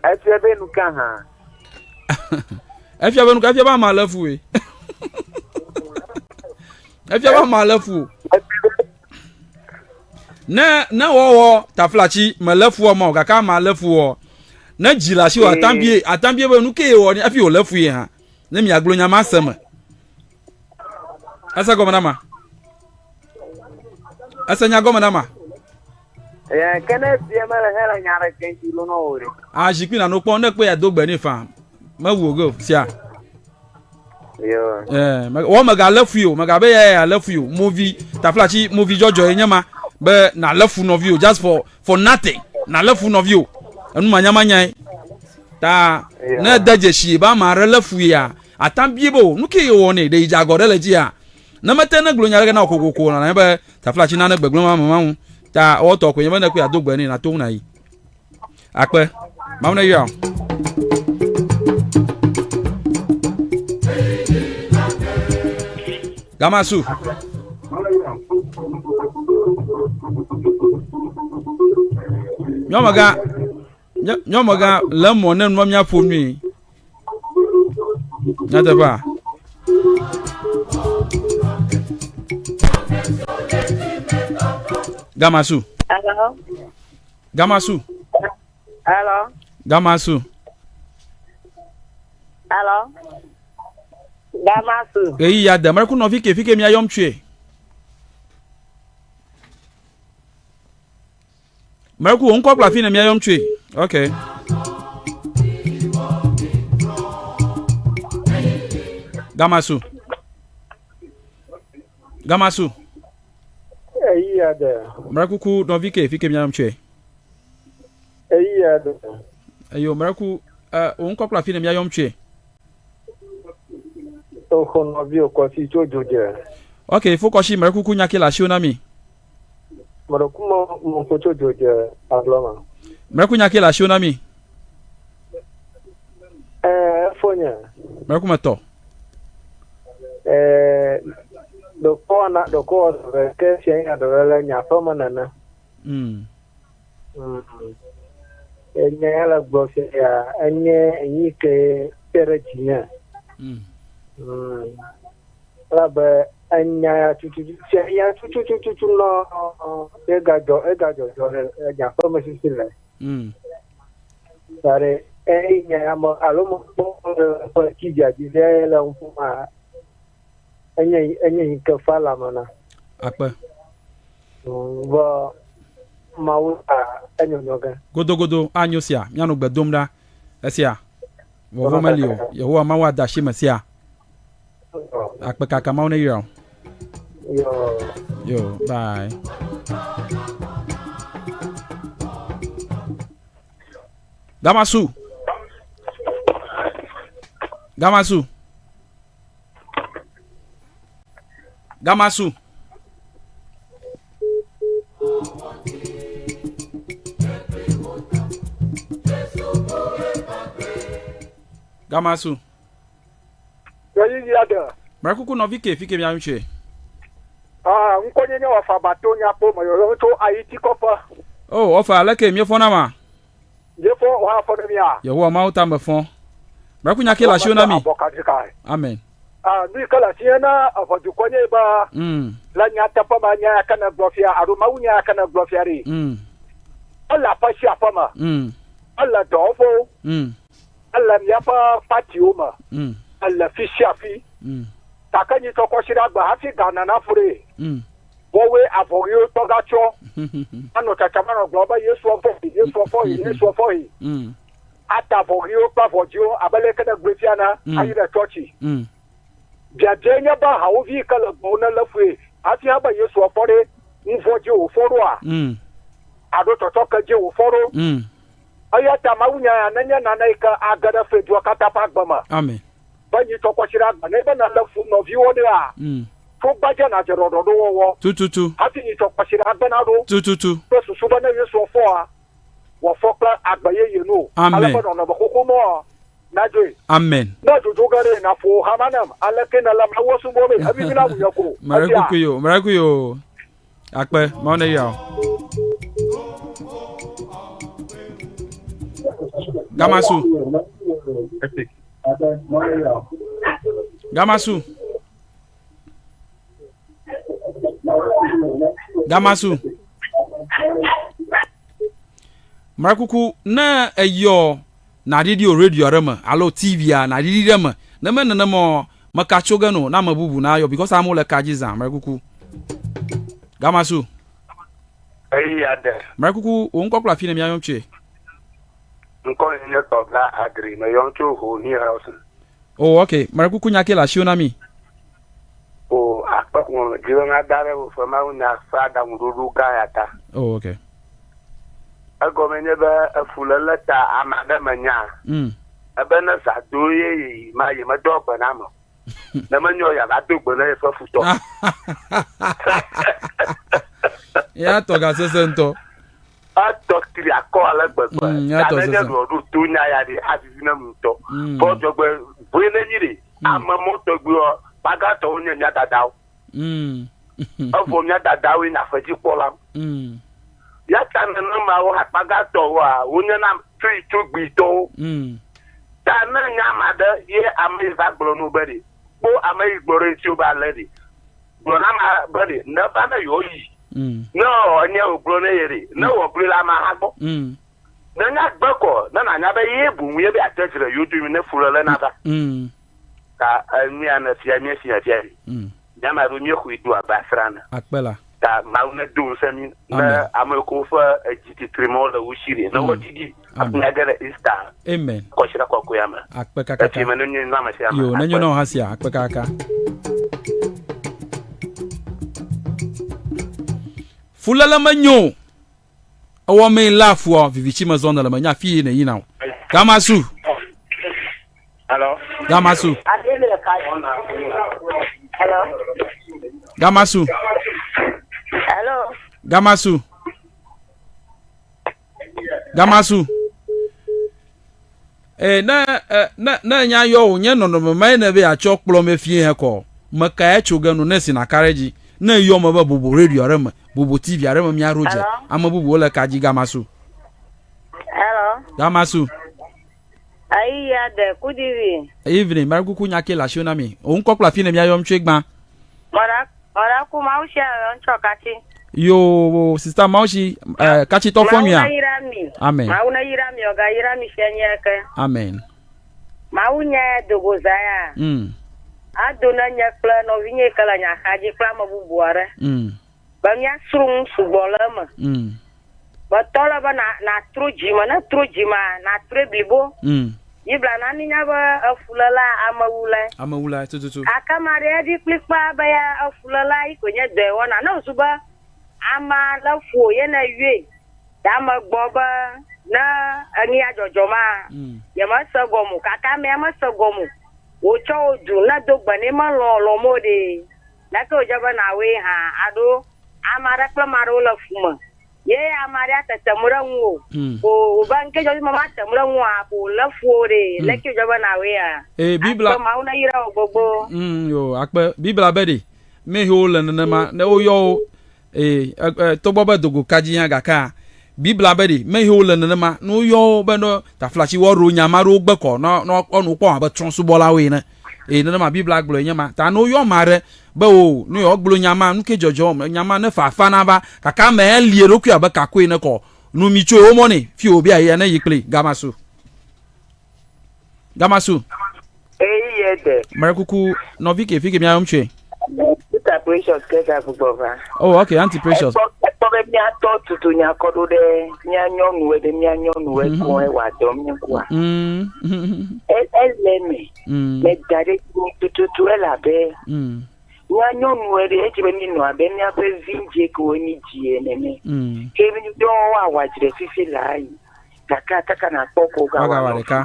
Efia be nu ka hã. Efia be nu ka efia be amea lé fu ye. Efia be amea lé fu o. Ne ne wɔwɔ taflatsi melé fu ame o gake amea lé fu wɔ. Ne dzi le asiwò atambie atambie be nu ke yewɔ hafi wòlé fu ye hã. Ne miagblɔ nya ma se me. Ese gɔme na ma. Ese nya gɔme na ma. Ee, ke ne fie mele hele nya ɖe ke ŋuti ɖo na wò ɖe. A zikpui nànɔ kpɔm ne kpe yeado gbe nɛ faa. Mewu o ge o sia. Yo. Eh, wɔ mègalé fui o, mègabe ya yealé fui o. Movi, taflatsi, movi dzɔdzɔ ye nye ma be nàlé fu nɔviwò just for for nothing. Nàlé fu nɔviwò. Enu manyamanyae. Ta ne de dzesi be ame aɖe lé fui ya, Ata bie be o, nu ke yewɔ nɛ, ɖe yi dze agɔ ɖe le dzia? Ne mete ne glo nya ɖeke na wò kokoko o, nana be taflatsi nane gbegblẽ ma ame ma ŋu. Ta ewɔ tɔ koe nye be ne kpɔe ado gbe nɛ nato ŋu nayi. Akpe. Mawu ne yra wò. Gamasu. Nyɔmegã, nyɔmegã le mɔ ne nua míaƒo nui. Nyateƒea. Gamasu. Hello. Gamasu. Hello. Gamasu. Hello. Gamasu. Ɣeyiɣi ya de. Mreku nɔvi ke fi ke mía yɔm tsoe. Mreku wò ŋkɔ kple afi ne mía yɔm tsoe. Ok. Gamasu. Gamasu. Eyi ya de. Mrekuku nɔvi ke fi ke mía yɔm tsoe. Eyi ya de. Eyo mreku wò ŋkɔ kple afi ne mía yɔm tsoe. Exɔ nɔvi okɔsi tso dzodze. Ok, fo kɔsi mrekuku nya ke le asiwo na mi. Mreku mɔ mɔƒo tso dzodze ablɔ ma. Mreku nya ke le asiwo na mi. Ɛɛ fonye. Mreku me tɔ. Ɛɛ ɖeko wɔna ɖeko wɔ dɔ ke fia nya dɔ le nya ƒe me nene. Enye ya le gblɔ fia ya enye enyi ke te ɖe dzinye. Elabe enya ya tututu fia ya tutututu nɔ egadzɔ egadzɔdzɔ le enya ƒe me sisi le. Ta ɖe enya ya me alo me kpɔ le ƒe TV dzi ɖe le ŋkume enye enye yi ke fa lãme na. Akpe. Vɔ Mawu ta enyɔnyɔ ge. Godogodo anyo sia míanɔ gbe dom ɖa esia. Vɔvɔ̃ meli o. Yehowa Mawu ade asi me sia. Akpe kaka Mawu ne yra o. Yo. Yo, bye. Gamasu. Gamasu. Gamasu. Gamasu. Ɣeyiɣi aɖe. Mrekuku nɔvi ke fi ke mia ŋutsu. Ah, ŋkɔnye nye Wɔfa Bato Nyakpo, meyɔyɔm tso Ayiti kɔƒe. Oh, Wɔfa, aleke míefɔna ma? Míefɔ, wò hã fɔ ɖe mía. Yehowa Mawu ta mefɔ. Mrekuku nya ke le asiwò na mi. Amen. Ah, nu yi ke le asinye na eʋe dukɔ nye be le nyateƒe me nya ya ke nègblɔ fia alo Mawu nya ya ke nègblɔ fia ɖi. Ele aƒe sia aƒe me. Ele dɔwɔƒewo. Ele míaƒe patiwo me. Ele fi sia fi. Gake nyitsɔ kɔsiɖagbe hafi ga nana ƒo ɖee. Woawoe avɔ ɣiwo tɔ gatsyɔ. Anɔ tsatsam anɔ gblɔm be Yesua fɔ yi, Yesua fɔ yi, Yesua fɔ yi. Ata avɔ ɣiwo kple avɔ dzĩwo abe leke nègblɔe fia ene ayi ɖe tsɔtsi. Biabiae nye be hawòvi yi ke le gbɔwò nelé fui hafi hã be Yesua fɔ ɖe, nu vɔ̃ dzie wòfɔ ɖoa? Alo tsɔtsɔke dzie wòfɔ ɖo? Eya ta mawunya ya nenye nane yi ke age ɖe fedua katã ƒe agbe me. Amen. Be nyitsɔ kɔsiɖa agbe ne be nèlé fu nɔviwò ɖea, tso gbadze nàdze ɖɔɖɔɖowɔwɔ. Tututu. Hafi nyitsɔ kɔsiɖa agbe naɖo. Tututu. Kple susu be ne Yesu fɔa, wòafɔ kple agbe yeye nu. Amen. Ale be nɔnɔme xoxo mɔa nadzoe. Amen. Ne dzodzo ge ɖe, nàƒo wò hama nam. Aleke nèle Mawua subɔmee? Evivina ŋunye ko. Mele kuku yo, mele kuku yo. Akpe, Mawu ne yra wò. Gamasu. Gamasu. Gamasu. Mrekuku ne eyɔ naɖiɖi o radio aɖe me alo TV a naɖiɖi ɖe me ne me nenema o meka tso ge no na ame bubu na yɔ because amewo le ka dzi zã mrekuku. Gamasu. Eyi ya de. Mrekuku wò ŋkɔ kple afi ne mía yɔm tsoe. Ŋkɔ nye nye Tɔgla Adri meyɔm tso Ho House. Oh ok mrekuku nya ke le asiwò na mi. O akpe ŋɔ dzi be mada ɖe woƒe mawunya ƒe aɖaŋuɖoɖo gã ya ta. Oh ok. Egɔme nye be efuléle ta ame aɖe menya. Ebe ne zã do ye yi ma ye medoa gbe na ame o. Ne menyo yeava do gbe na yeƒe futɔ. Ya tɔ gasese ŋutɔ. Etɔ tri akɔ ale gbegbe. Ya Ta tɔ ne nye sese. ɖe ɖo to nya ya ɖe avivi na mu ŋutɔ. Mm. Vɔ dzɔgbe vɔe ne nyi ɖe. Ame mɔ tɔgbiwoa, gbagãtɔwo nye mía dadawo. Evɔ mía dadawoe nye aƒedzikpɔlawo. Ya ta nenemawo akpagãtɔwoa, wonye na tui tugbuitɔwo. Ta ne nya ame aɖe ye ame yi va gblɔ nu be ɖe, kpo ame yi gblɔ ɖe ŋuti be ale ɖe, gblɔ na amea be ɖe, neva ne yewoyi. Ne enye wògblɔ ne ye ɖe, ne wògblɔe le amea hã gbɔ. Ne nya gbe kɔ, ne nànya be ye boŋ ye be yeate dzre yewo dome ne fuléle nava. Ta enuya ne fia mía si fia ɖi. Mía ame aɖewo míexɔe do abe asrã ene. Akpe la. Ta Mawu nedo ŋusẽ mí ne ame yiwo ƒe edzi titri mɔ le wo si ɖi ne woadzi ɖi hafi míage ɖe Easter Amen. kɔsiɖa kɔkɔea me. Akpe kakaka. Efie me nenyo na ame sia ame. Yo, nenyo Akpe. na wò hã sia. Akpe kakaka. Fuléle menyo o. Ewɔ mee lé afuɔ vivitsi me zɔ nele menya afi yi nèyina o. Gamasu. Hello. Gamasu. Hello. Gamasu. Hello. Gamasu. Gamasu. E, ne e, ne ne nya yɔ wò nye nɔnɔme ma ye ne be yeatsɔ kplɔ me fie hekɔ me ka etso ge nu ne si naka ɖe edzi ne yɔ me be bobo radio aɖe me bobo TV aɖe me míaɖo dze ame bubuwo le ka dzi gamasu. Hello. Gamasu. Ayi ya de good evening. Evening, mari kuku nya ke le asiwo na mi. Wò ŋkɔ kple afi ne míayɔm tsoe gbã. Mɔɖa mɔɖa ku Mawu sia yɔ ŋtsɔ katsi. Yo, sista Mawusi, eh, katsitɔ fɔ Mawu nyuia. ne yra mi. Amen. Mawu ne yra mi ɔga yra mi sia nyia ke. Amen. Mawu nye dogoza ya. Ado ne nye kple nɔvinye ke le nye axadzi kple ame bubu aɖe. Be míasrɔ̃ nu sugbɔ le eme. Be tɔ le be na natrɔ dzime. Ne trɔ dzimea, natrɔe blibo. Biblia na mínya be efuléla amewulae. Amewulae tututu. Gake ame aɖe eɖi kplikpaa be ya efuléla yi ko nye dɔe wɔna. Ne wòzu be amea lé fu wò ye nèyɔe ɖe ame gbɔ be ne enu ya dzɔdzɔmaa, yemese gɔme o. Gake amea mese gɔme o. Wòtsɔ wò du ne do gbe nɛ melɔ̃ lɔ̃m o ɖee. Leke wòdze be nàwɔe hã aɖo ame aɖe kple ame aɖewo le fu me ye ame aɖea tetem ɖe ŋuwò ko wòbe ŋke dzɔ dzi me matem ɖe ŋuwòa ko wòlé fu wò ɖee. Leke wòdze be nàwɔea? Ee, Biblia. Akpe Mawu neyra wò gbogbo. Yo, akpe. Biblia be ɖe, mehewo le nenema, ne woyɔ wo, ee, e, e, togbɔ be dogo ka dzi hã gakea, Biblia be ɖe, mehewo le nenema, ne woyɔ wo be ne taflatsi woaɖo nya ma ɖewo gbe kɔ, ne, ne woanɔ wokpɔm abe trɔ̃subɔlawoe ene. Eye nenema Biblia gblɔe nye ma. Ta ne woyɔ ame aɖe be o, ne yewoagblɔ nya ma, nu ke dzɔdzɔ, nya ma ne fa afa na va, gake ame ya li eɖokui abe kakoe ene kɔ. Nu mi tsoe womɔ nɛ, fi wòbe yeayi ne yi kpli. Gama su. Gama su. Eyi ye de. Mele kuku, nɔvi ke, fi ke mía yɔm tsoe. Sister Precious ke ga gbugbɔ va. Oh, okay, Auntie Precious. Ekpɔ ekpɔ be míatɔ tutu nya kɔ ɖo ɖe mía nyɔnuwe ɖe mía nyɔnuwe kɔe wɔ dɔ mí kua. E- Ele eme. Meda ɖe dzi tututu elabe mía nyɔnuwe ɖe edzi be mí nɔ abe míaƒe vidzĩ kewo mí dzi nene. Ke mí dɔ woawɔ dzre fifi laa yi. Gake kaka nakpɔ ko Wagawa gawɔ ɖeka.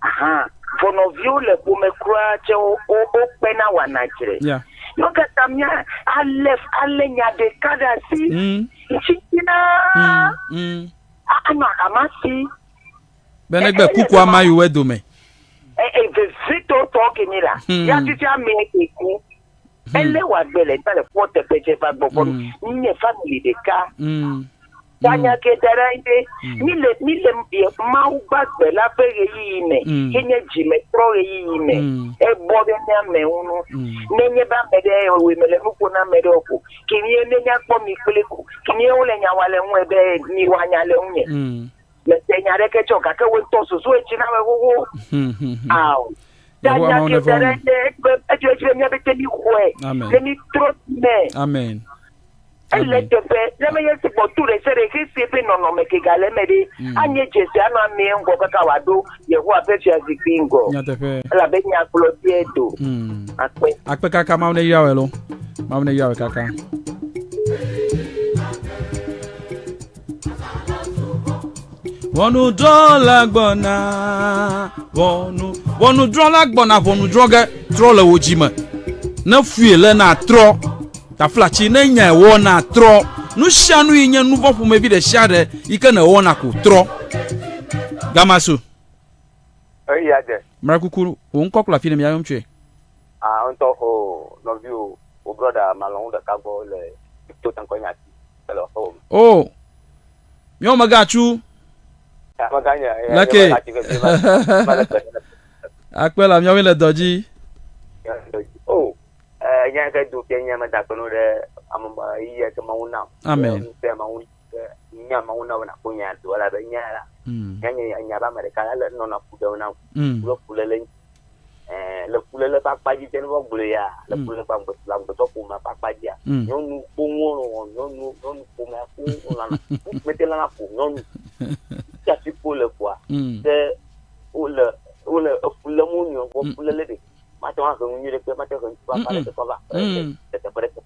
Aha. Vɔ nɔviwo le ƒome kura tse wo wo wokpena wɔna dzre. Yeah. Nu ka ta mía alé alé nya ɖeka ɖe asi ŋtsiŋtsina anɔ ahama si. Be negbe kukua ma yi woe dome. E e vevitɔ tɔ ke mi la. Ya fifia ame ke ku. Ele wɔ agbe le ta le kpɔ teƒe dze va gbɔ vɔ mi nye family ɖeka. Tanya ke da ɖe anyi be mi le mi le Mawu gbagbe la ƒe ɣeyiɣi me ke nye dzimetrɔ ɣeyiɣi me. Ebɔ ɖe mía me ŋu nu. Nenye be ame ɖe wòe mele nu ƒom na ame ɖe o ko ke mí ne míakpɔ mi kple ko ke mí wole nya wa le ŋu be mi wɔ nya le ŋunye. Mese nya ɖeke tsɔ gake wo ŋutɔ susu etsi na ame xoxo. Ao. Yehowa Tanya Mawu ke neva da ɖe wo me. anyi be edze edzi be míabe te míxɔe. Amen. Ne mítrɔ dzime. Amen. Ele teƒe ne menye esi gbɔ tu ɖe sia ɖe xexea ƒe nɔnɔme ke gale eme ɖe, anye dzesi anɔ amea ŋgɔ kaka wòaɖo Yehowa ƒe fiazikpui ŋgɔ. Nyateƒe. Elabe nyagblɔɖie do. Akpe. Akpe kaka Mawu neyra wòe lo. Mawu neyra wòe kaka. Ʋɔnudrɔ̃la gbɔna, ʋɔnu, ʋɔnudrɔ̃la gbɔna ʋɔnu drɔ̃ ge, trɔ le wò dzi me. Ne fue le nàtrɔ, taflatsi ne nyae wɔ nàtrɔ. Nu sia nu yi nye nu vɔ̃ ƒomevi ɖe sia ɖe yi ke nèwɔna ko trɔ. Gamasu. Eya de. Mra kuku, wò ŋkɔ kple afi ne mia yɔm tsoe. Ah, ŋutɔ o nɔviwò, wò brɔda malɔ̃ ɖeka gbɔ le to taŋkɔ nye ati le ɔfɔ me. Oh, míawo megatsu. Leke. Akpe la míawoe le dɔ dzi. Oh, nya ke do fia nya meda akpe no ɖe ame yi ke mawu na. Amen. Nya mawu na wona ko nya do la be nya la. Nya nya nya ba me ɖeka la nɔna fu ɖe na. Kulo kulele le fuléle ƒe akpa dzi ne woagblɔe ya le mm. fuléle ƒe amegbetɔ ƒomea ƒe akpa dzia mm. nyɔnu koŋ wɔ nyɔnu nyɔnu ƒomea koŋ lana mete lana ƒo nyɔnu tsi ko le ƒoa mm. ke wole wole efu lém wo nɔewo vɔ fuléle ɖe mate ŋu ahe nu nyui ɖeke mate ŋu ahe ŋuti ƒe ɖeke kɔ va teteƒe ɖeke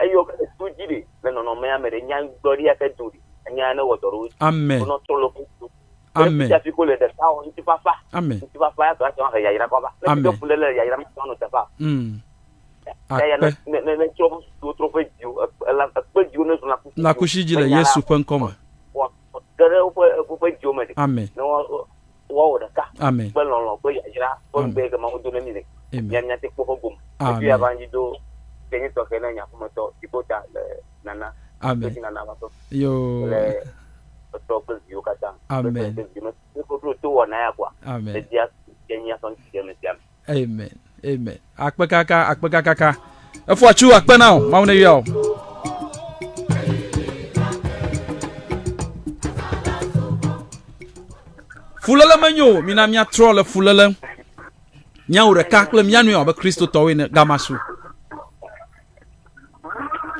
eye wo le to dzi ɖe le nɔnɔmea me ɖe nyagblɔɖi ya ke do ɖe enya ne wɔ dɔ ɖe wo dzi amen wonɔ trɔ le woƒe Amen. Afi ko le ɖeka wɔ ŋutifafa. Amen. Ŋutifafa ya tɔ he yayra kɔ va. Amen. Ne fu le yayra ma tɔ nɔ teƒea. Akpe. Ne ne ne trɔ susu trɔ ƒe dziwo ela ekpe dziwo ne zɔna kusi. Na kusi dzi le Yesu ƒe ŋkɔ me. Wɔ ge ɖe woƒe woƒe dziwo me ɖe. Amen. Ne wɔ wɔwɔ ɖeka. Amen. Kple lɔlɔ̃ kple yayra ƒe ŋugbe ke Mawu do ne mi le. Amen. Mia mia te kpɔ ƒe gome. Amen. Efi ya va dzi do ke nye tɔxɛ na nye aƒemetɔ Dzikpɔta le nana. Amen. Nana va ƒe. Yo. Le etɔ kple viwo katã. Amen. Kple viwo ne ɖo to wɔna ya koa. Amen. Edia ke mía sɔ ŋuti ame sia ame. Amen. Amen. Akpe kaka, akpe kakaka. Efo atsu akpe na o. Mawu ne yɔ o. Fuléle menyo o. Mina míatrɔ le fuléle. Míawo ɖeka kple mía nɔewo abe Kristotɔwo ene. Gamasu.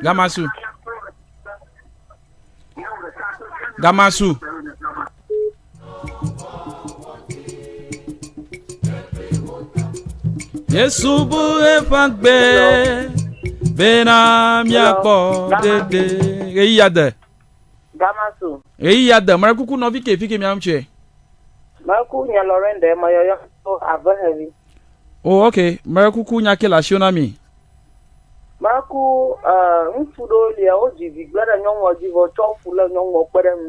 Gamasu. Gamasu. Yesu bu eƒe agbe bena míakpɔ ɖeɖe. Ɣeyiɣia de. Gamasu. Ɣeyiɣia de. Mele kuku nɔvi ke fi ke mía ŋutsue. Mele kuku nye Lorraine ɖe meyɔyɔ to avehevi. Oh, ok. Mele kuku nya ke le asiwò na mi. Meku ŋutsu ɖewo lia, wodzi vi gblẽ ɖe nyɔnua dzi vɔ tsɔ fu lé nyɔnua kpe ɖe eŋu.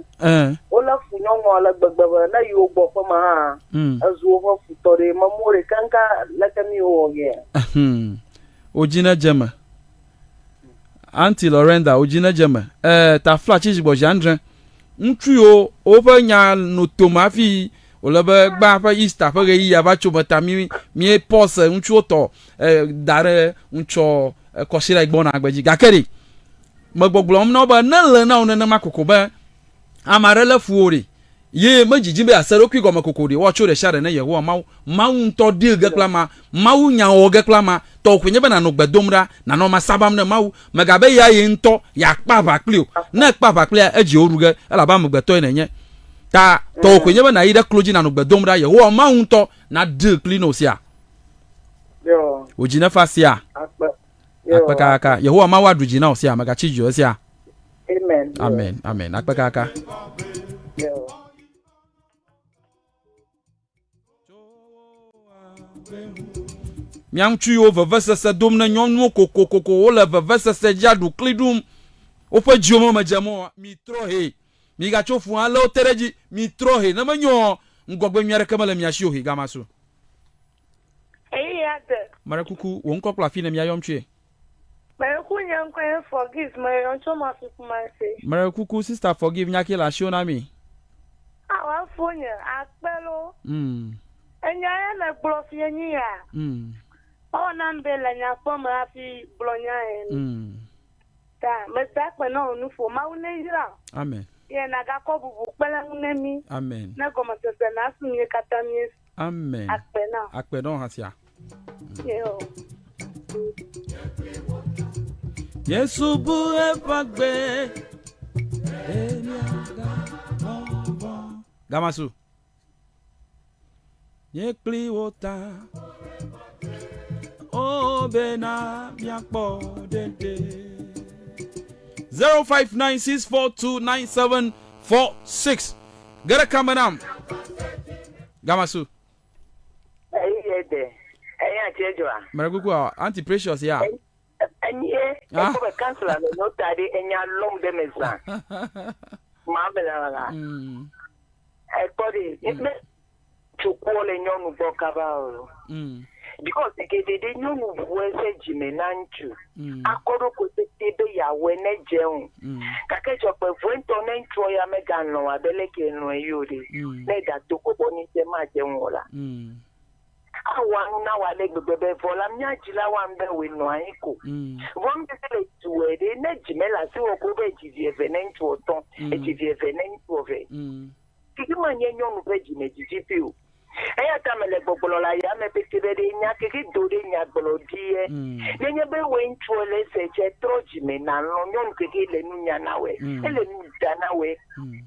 Wolé fu nyɔnua ale gbegbe be ne yi wo gbɔ ƒeme hã, ezu woƒe futɔ ɖe. Memu wo ɖe keŋka leke mi wowɔ gea? Wò dzi nedze eme. Aunty Lorenda, wò dzi nedze eme. Ɛɛ, tafla tsi zigbɔ zi adre. Ŋutsu yiwo woƒe nya no tome hafi wòle be gbã ƒe Easter ƒe ɣeyiɣia va tso me ta mi mie pause ŋutsuwo tɔ e, da ɖe ŋutsɔ kɔsiɖa yi gbɔna gbe dzi. Gake ɖe, megbɔgblɔm na wo be ne le na wo nenema koko be ame aɖe lé fu wo ɖe, ye medzidzim be yease eɖokui gɔme koko ɖe, woatso ɖe sia ɖe ne Yehowa Mawu, Mawu ŋutɔ deal ge kple amea, Mawu nya wɔ ge kple amea. Tɔwò koe nye be nànɔ gbe dom ɖa, nànɔ ama sabam ne Mawu. Mègabe ya ye ŋutɔ yeakpe aʋa kpli o. Ne èkpe aʋa kplia, edzi wò ɖu ge, elabe amegbetɔe nènye. Ta tɔwò koe nye be nàyi ɖe klo dzi nànɔ gbe dom ɖa, Yehowa Mawu ŋutɔ nadeal kpli ne wòsia. Wò dzi nefa sia. Akpe kaka. Yehowa Mawu aɖu dzi na wò sia. Mègatsi dzi o esia. Amen. Amen. Amen. Akpe kaka. Mía ŋutsu yiwo vevesese dom ne nyɔnuwo kokokoko wole vevesese dzi aɖu kli ɖum woƒe dziwo me medze mɔ mitrɔ he migatso fu ale wote ɖe edzi mitrɔ he ne menyo ŋgɔgbe nyui aɖeke mele mia si o he gama su. Eya de. Meɖe kuku, wò ŋkɔ kple afi ne mia yɔm tsoe. Meɖe kuku nye ŋkɔe nye Forgive, meyɔm tso Mafi Kumasi. Meɖe kuku sister Forgive nya ke le asiwò na mi. Ao afonye, akpe lo. Enya ya ne gblɔ fie nyi ya. Ewɔ nam be le nya kpɔ me hafi gblɔ nya ene. Ta meda akpe na wò nuƒo. Mawu ne yra wò. Amen. Ye nagakɔ bubu kpe ɖe ŋu ne mí. Amen. Ne gɔmesese nasu mí katã mí si. Amen. Akpe na wò. Akpe na wò hã sia. Yo. Yesu bu eƒe agbe. Gamasu. Nye kpli wo ta. O bena miakpɔ ɖeɖe. 0596429746. Ge ɖe kame nam. Gamasu. Eyi de. Eya tse dzɔa. Mɛrɛ kuku a anti precious ya. Enye. Ah. Ekpɔ be kansila le nyɔ ta ɖe enya lɔm ɖe me zã. Maa me la la. Ekpɔ ɖe. Ne tsokuɔ le nyɔnu gbɔ kaba o. Because geɖe ɖe nyɔnu ʋu eƒe dzime na ŋutsu. Akɔ ɖokui tete be yeawɔe ne dze eŋu. Gake dzɔgbevɔ̃e ŋutɔ ne ŋutsua ya megalɔ̃ abe leke elɔ̃e ye o ɖe, ne eɖado kɔbɔ nɛ be madze eŋu o la, awɔ nu na wò ale gbegbe be vɔ la mía dzila woa nu be wòe nɔ anyi ko. Vɔ nu tete le duwɔe ɖe, ne dzi mele asiwò ko be edzi vi eve ne ŋutsu etɔ̃, edzi vi eve ne ŋutsu eve. Keke manye nyɔnu ƒe dzimedzidzi ƒe o. Eya ta mele gbɔgblɔ le ayame pete be ɖe nya keke do ɖe nyagblɔɖi ye. Nenye be wòe ŋutsua le ese tsɛ trɔ dzime nàlɔ̃ nyɔnu keke le nu nya na wòe, ele nu da na wòe,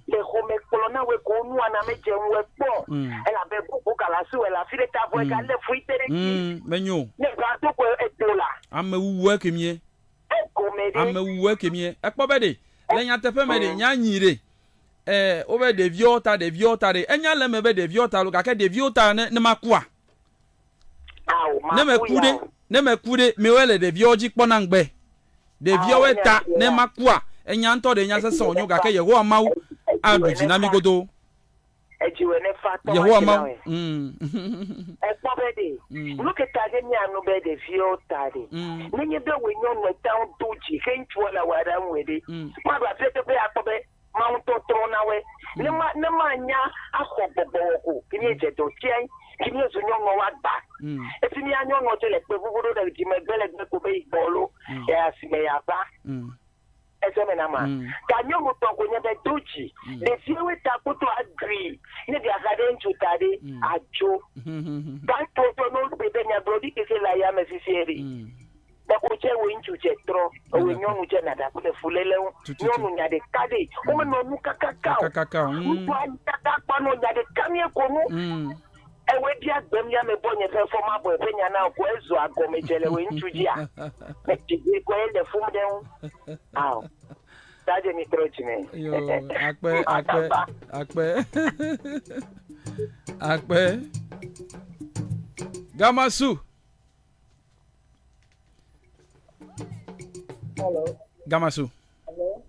le xɔme kplɔ na wòe ko nua na medze ŋuwòe kpɔ o. Elabe bubu gale asiwò le afi ɖe ta vɔe galé fui te ɖe edzi. Menyo. Ne va do koe edo la. Amewuwue ke mie. Egɔme ɖe. Amewuwue ke mie. Ekpɔ be ɖe, le nyateƒe me ɖe, nya nyi ɖe. Eh, wobe ɖeviwo ta, ɖeviwo ta ɖe. Enya le eme be ɖeviwo ta lo, gake ɖeviwo ta ne, ne makua? Ao, Ne maku meku ya ɖe, o. ne meku ɖe, miwoe le ɖeviwo dzi kpɔ na ŋgbe. Ɖeviwoe Ao, ta, enya ne ya. makua? Enya ŋutɔ ɖe nya sesẽ wònyo, gake Yehowa Mawu aɖu dzi na mí godoo. Edziwòe nefa tɔ Yehowa matsi na Mawu. wòe. Mm. Ekpɔ be ɖe, nu ke ta ɖe míanu be ɖeviwo ta ɖe, nenye be wòe nyɔnue ta ŋu do dzi he ŋutsua le awɔ ɖe ŋue ɖe, maɖo afi teƒe akpɔ be Mawu ŋutɔ trɔ na woe. Ne ma, ne manya axɔ gbɔgbɔ wɔ ko, ke míedze dɔ tsiae, ke míezu nyɔnuawo agba. Esi mía nyɔnuɔ tse le kpe ʋuʋu ɖo ɖe dzimegbe legbe ko be yi gbɔ lo, ya asime yeava. Ese me na ma. Ta nyɔnu tɔ ko nye be do dzi. Ɖeviwoe ta kpoto aɖui. Ne ɖe axa ɖe ŋutsu ta ɖe, adzo. Ta ŋutsuwo tɔ ne wogbe be nyagblɔɖi keke le ayame fifie ɖe. Ɖeko tse wòe ŋutsu dze trɔ, ewòe nyɔnu dze nàɖa ku le fuléle ŋu. Nyɔnu nya ɖeka ɖe, womenɔ nu kakaka o. Ŋutsua kaka kpɔ nɔ nya ɖeka mie ko nu. Ewòe bia gbem ya me bɔ nye ƒe fɔ mabɔ eƒe nya na wò ko ezu agɔme dze le wòe ŋutsu dzia? Ne dzigbe koe le fum ɖe ŋu. Ao. Tadze mi trɔ dzime. Yo, akpe, akpe, akpe. Akpe. Gamasu. Hello. Gamasu. Hello.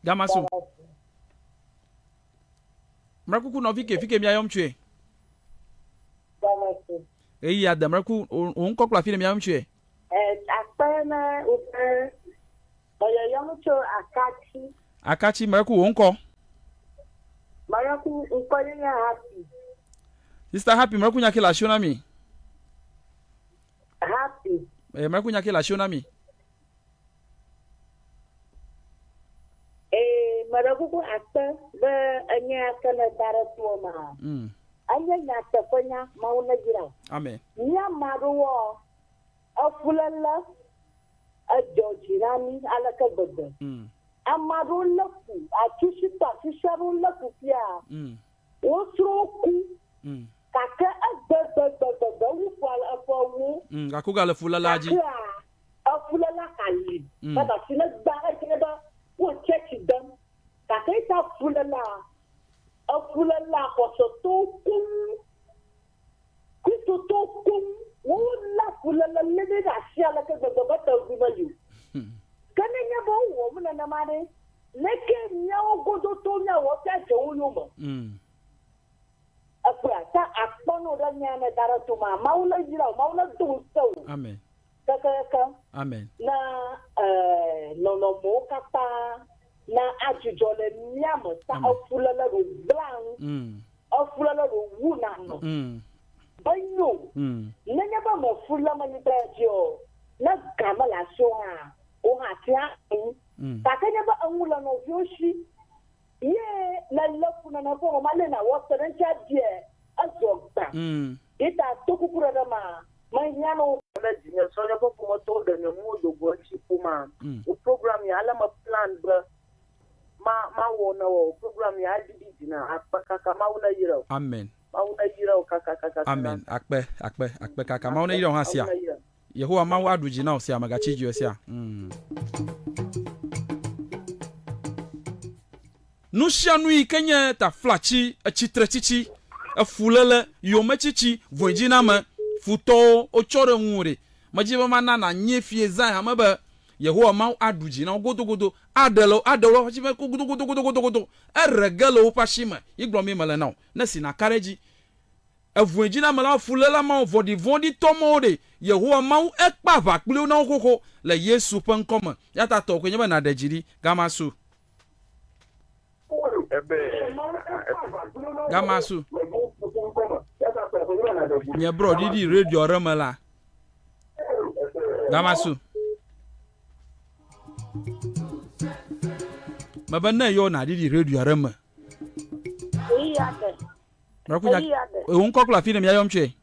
Gamasu. Mrekuku nɔvi ke fike mia yɔm tsoe. Gamasu. Eyi ade mreku wò ŋkɔ kple afi ne mia yɔm tsoe. Ɛ akpe na woƒe meyɔyɔm tso Akatsi. Akatsi mreku wò ŋkɔ. Mreku ŋkɔ ye nye Happy. Sister Happy mreku nya ke le asiwò na mi. Happy. Ɛ mreku nya ke le asiwò na mi. Ee, meɖe kuku akpe be enye ake nèda ɖe toa mea? Enye nyateƒenya, Mawu neyra wò. Amen. Mía ame aɖewoa, efuléle edzɔ dzi na mí aleke gbegbe. Ame aɖewo lé fu, atusitɔ atusi aɖewo lé fu fia, wo srɔ̃wo ku gake egbegbegbegbe wu ƒe ewo. Gake wogale fulélea dzi. Gakea, efuléla ka li be asi ne gba edze be wo tsɛtsi dem. Gake eya fuléla, efuléla xɔsetɔwo koŋ, Kristotɔwo koŋ, wolé fuléle lé ɖe asi aleke gbegbe be teŋui meli o. Ke nenye be wowɔ nu nenema ɖe, leke míawo godotɔwo míawɔ hafi adze wo yome? Ekpɔea? Ta akpɔ ne wò ɖe nya me da ɖe to ma, Mawu ne yra wò, Mawu ne do ŋusẽ wò. Amen. Kekeake. Amen. Na e, nɔnɔmewo katã na adzudzɔ le mía me. Ta efuléle ɖo gblẽa nu. Efuléle ɖo wuna ame. Be nyo. Nenye be mefu le amenyigba ya dzi o, ne ga mele asiwò hã, wò hã ate ŋu. Gake nye be eŋu le nɔviwo si. Ye le lé fu nene ƒe wɔma lé na wɔ te ɖe ŋuti adie ezɔ gbã. Yi ta to kuku ɖe ɖe ma me hiã no. Le dzinye srɔ̃nye ƒe ƒometɔwo ɖe nyɔnuwo do go etsi ƒomea. Wò program ya ale me plan be ma mawɔ ne wɔ wò program ya eɖiɖi dzi na akpe kaka Mawu ne yra wò. Amen. Mawu ne yra wò kaka kaka. Amen. Akpe akpe akpe kaka Mawu ne yra wò hã sia. Yehowa Mawu aɖu dzi na wò sia mègatsi dzi o sia. Mm. Nusianu yi ke nye taflatsi, etsitretsitsi, efuléle, yometsitsi, vɔ̃edziname, futɔwo wotsɔ ɖe ŋuwò ɖe, medi be mana nànyee fiẽ zã ya me be Yehowa Mawu aɖu dzi na wo godogodo, aɖe le aɖe wo le woƒe asi me godogodogodogodo, eɖe ge le woƒe asi me, yi gblɔmee mele na wò, ne esi nàka ɖe edzi. Evɔ̃edzinamelawo, fuléla mawo, vɔ̃ɖivɔ̃ɖitɔ mawo ɖe, Yehowa Mawu ekpe aʋa kpli wo na wo xoxo le Yesu ƒe ŋkɔ me. Eya ta tɔwò koe nye be nàɖe dzi ɖi. Gama su. Gama su. Nye brɔ ɖiɖi radio ɖe me la. Gama su. Mebe ne yɔ nàɖiɖi radio ɖe me. Mraku nya ewo ŋkɔ kple afi ne mia yɔm tsoe.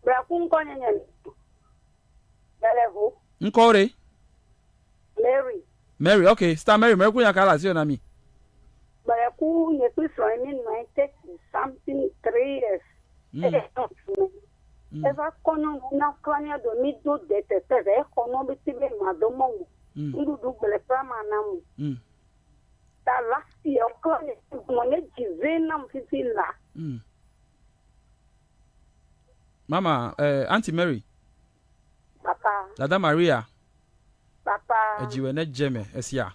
Mraku ŋkɔ nye nye Belevo. Ŋkɔ ɖe? Mary. Mary, ok. Star Mary, Mraku nya ka le asi na mi? Mraku nye kple srɔ̃ mi nɔ anyi thirty something three years. Eva kɔ nyɔnu na kla mía do mi do de tete ve exɔ nɔ be ti be ma do mɔ mo. Nuɖuɖu gble kple ma na mo. Ta last year wokla nye gbɔmɔ nye dzi ve nam fifi la. Mm. Mama, eh, Auntie Mary. Papa. Dada Maria. Papa. Edziwɛ ne dze me esia.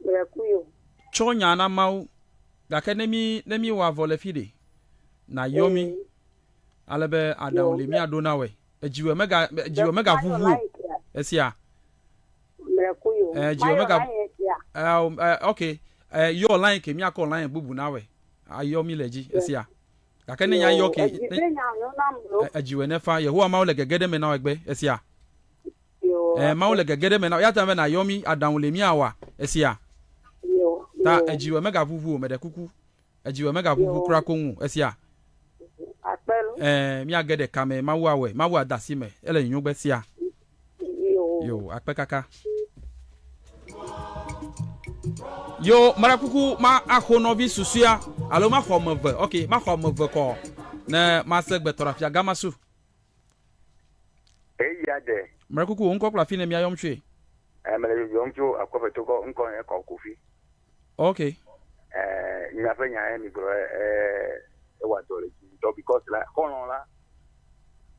Mle ku yo. Tsɔ nya na Mawu. Gake ne mi ne mi wɔ avɔ le fi ɖe, na yɔ mi. Ale be aɖaŋu li mia ɖo na wɔe. Edziwɛ mega edziwɛ mega ʋuʋu o. Esia. Eh, dziwò mega eh, ok eh, yɔ line ke míakɔ line bubu na wɛ ayɔ mi le dzi esia gake ne nya yɔ ke edziwò ne fa yehowa mawu le gege ɖe me na wɔ egbe esia eh, mawu le gege ɖe me na wɔ ya ta be na yɔ mi aɖaŋu le míawa esia ta edziwò mega ʋuʋu o meɖe kuku Edziwò megaʋuʋu kura koŋ o. Esia? Ɛ̃, míage ɖe kame, Mawu awɔe. Mawu ade asi me. Ele nyonyogbe sia. Yo, akpe kaka. Yo, meɖe kuku ma axo nɔvi susua alo maxɔ ame eve. Ok, maxɔ ame eve kɔ ne mase gbe tɔ afia gama su. Eya ɖe. Meɖe kuku wò ŋkɔ kple afi ne míayɔm tsoe. Ɛ, mele yɔyɔm tso Akɔfetokɔ, ŋkɔ nye Kɔ Kofi. Ok. Eh, nya ƒe nya ye mi gblɔ eh, ewa dɔ le dzi ŋutɔ because la xɔlɔ̃ la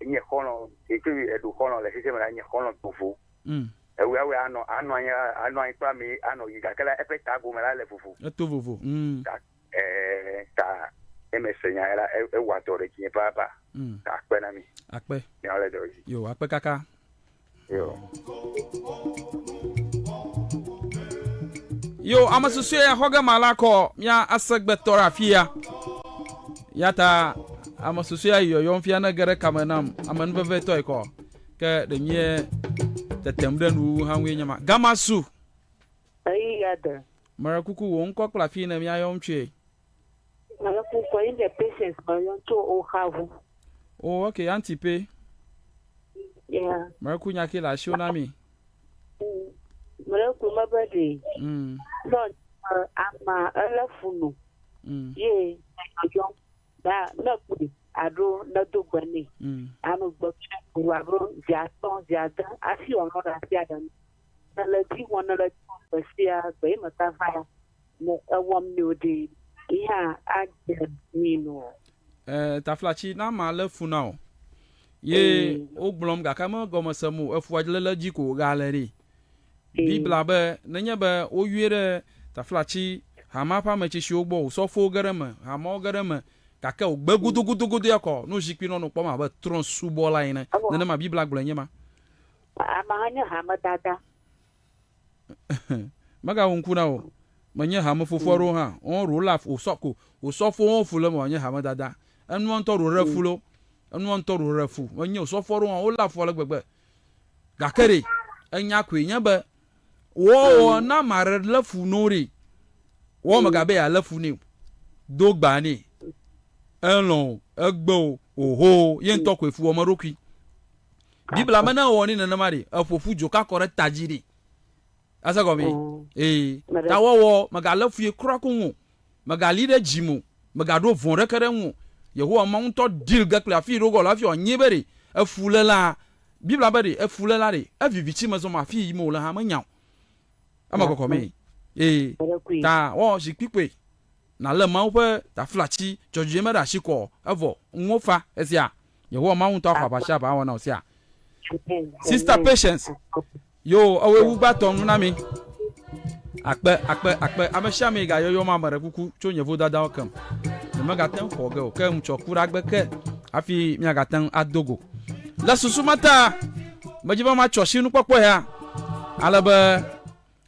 enye xɔlɔ̃ eke eɖo xɔlɔ̃ le xexe me la enye xɔlɔ̃ vovo. Mm. Ewe awe anɔ anɔ anyi anɔ anyi kple ame anɔ yi gake la eƒe tagome la le vovo. Eto vovo. Mm. Ta eh, ta eme se nya la ewa dɔ le dzi papa. Mm. Ta akpe na mi. Akpe. Miawo le dɔ dzi. Yo akpe kaka. Yo. Yo, ame susɔe ya xɔ ge ma la kɔ mía ase gbe tɔ ɖe afi ya. Ya ta ame susɔe ya yɔyɔm fia ne ge ɖe kame nam ame nuvevetɔe kɔ. Ke ɖe mía tetem ɖe nuwuwu hã ŋue nye ma. Gama su. Eyi ya de. Meɖe kuku wò ŋkɔ kple afi ne mía yɔm tsoe. Meɖe kuku yi nye Patience meyɔm tso Oxa ŋu. Oh, ok, auntie Pe. Yeah. Meɖe kuku nya ke le asiwò na mi. Meɖe kuku mebe ɖe. Nɔ ama ele fu no. Ye yɔyɔm ba ne kpɔe alo ne do gbe nɛ. Ame gbe kpɔe alo zi atɔ̃ zi ade hafi wòanɔ ɖe afi aɖe. Ne le dzi wɔm ne le dzi wɔm gbe sia gbe ye me ta va ya. Ne ewɔm nɛ o ɖe, yi hã adze mi nɔ. Ɛɛ, taflatsi na ame alé fu na wò. Ye wogblɔm gake megɔme sem o, efua léle dzi ko wògale ɖi. Biblia be, nenye be woyɔe ɖe taflatsi hamea ƒe ame tsitsiwo gbɔ, osɔfowo ge ɖe eme, hameawo ge ɖe eme, gake wògbe godogodogodo ya kɔ, nu zikpui nɔ nu kpɔm abe trɔ̃subɔla ene. Nenema Biblia gblɔe nye ma. Amea hã nye hamedada. Megawu ŋku na wò. Menye hame fofo aɖewo hã. Wɔn ɖo la osɔ ko osɔfo wɔn fu le me wòanye hame dada. Enua ŋutɔ ɖo ɖe fu lo. Enua ŋutɔ ɖo ɖe fu. Menye osɔfo aɖewo hã wolé afu ale gbegbe. Gake ɖe enya koe nye be wɔwɔ na ame aɖe lé fu no ɖe. Wɔ megabe yealé fu nɛ o. Do gba nɛ. Elɔ̃ o, egbe o, oho o, ye ŋutɔ koe fu wɔm eɖokui. Biblia me ne ewɔ nɛ nenema ɖe, eƒo ƒu dzoka kɔ ɖe ta dzi ɖe. Ese gɔme? Mm. Ee. Ta wɔwɔ mègalé fui kura koŋ o. Mègali ɖe dzi me o. Mègaɖo vɔ̃ ɖeke ɖe eŋu o. Yehowa Mawu ŋutɔ deal ge kple afi yi ɖo gɔ le hafi wòanye be ɖe efuléla. Biblia be ɖe efuléla ɖe eviviti me zɔm afi yi yim wòle hã menya o. Eme kɔkɔ mee. Ee, ta wɔ zikpui kpoe nàlé Mawu ƒe taflatsi dzɔdzɔe me ɖe asi kɔ evɔ ŋuwò fa esia. Yehowa Mawu ŋutɔ axɔ aʋa sia aʋa awɔ na wò sia. Sister Patience, yo ewɔe wu gbãtɔ nu na mi. Akpe, akpe, akpe. Ame sia ame yi gayɔyɔ ma meɖe kuku tso nye vodadawo kem. Nyemegate ŋu xɔ ge o, ke ŋutsɔ ku ɖe agbe ke hafi míagate ŋu ado go. Le susu ma ta, medzi be matsɔ asi nukpɔkpɔ ya ale be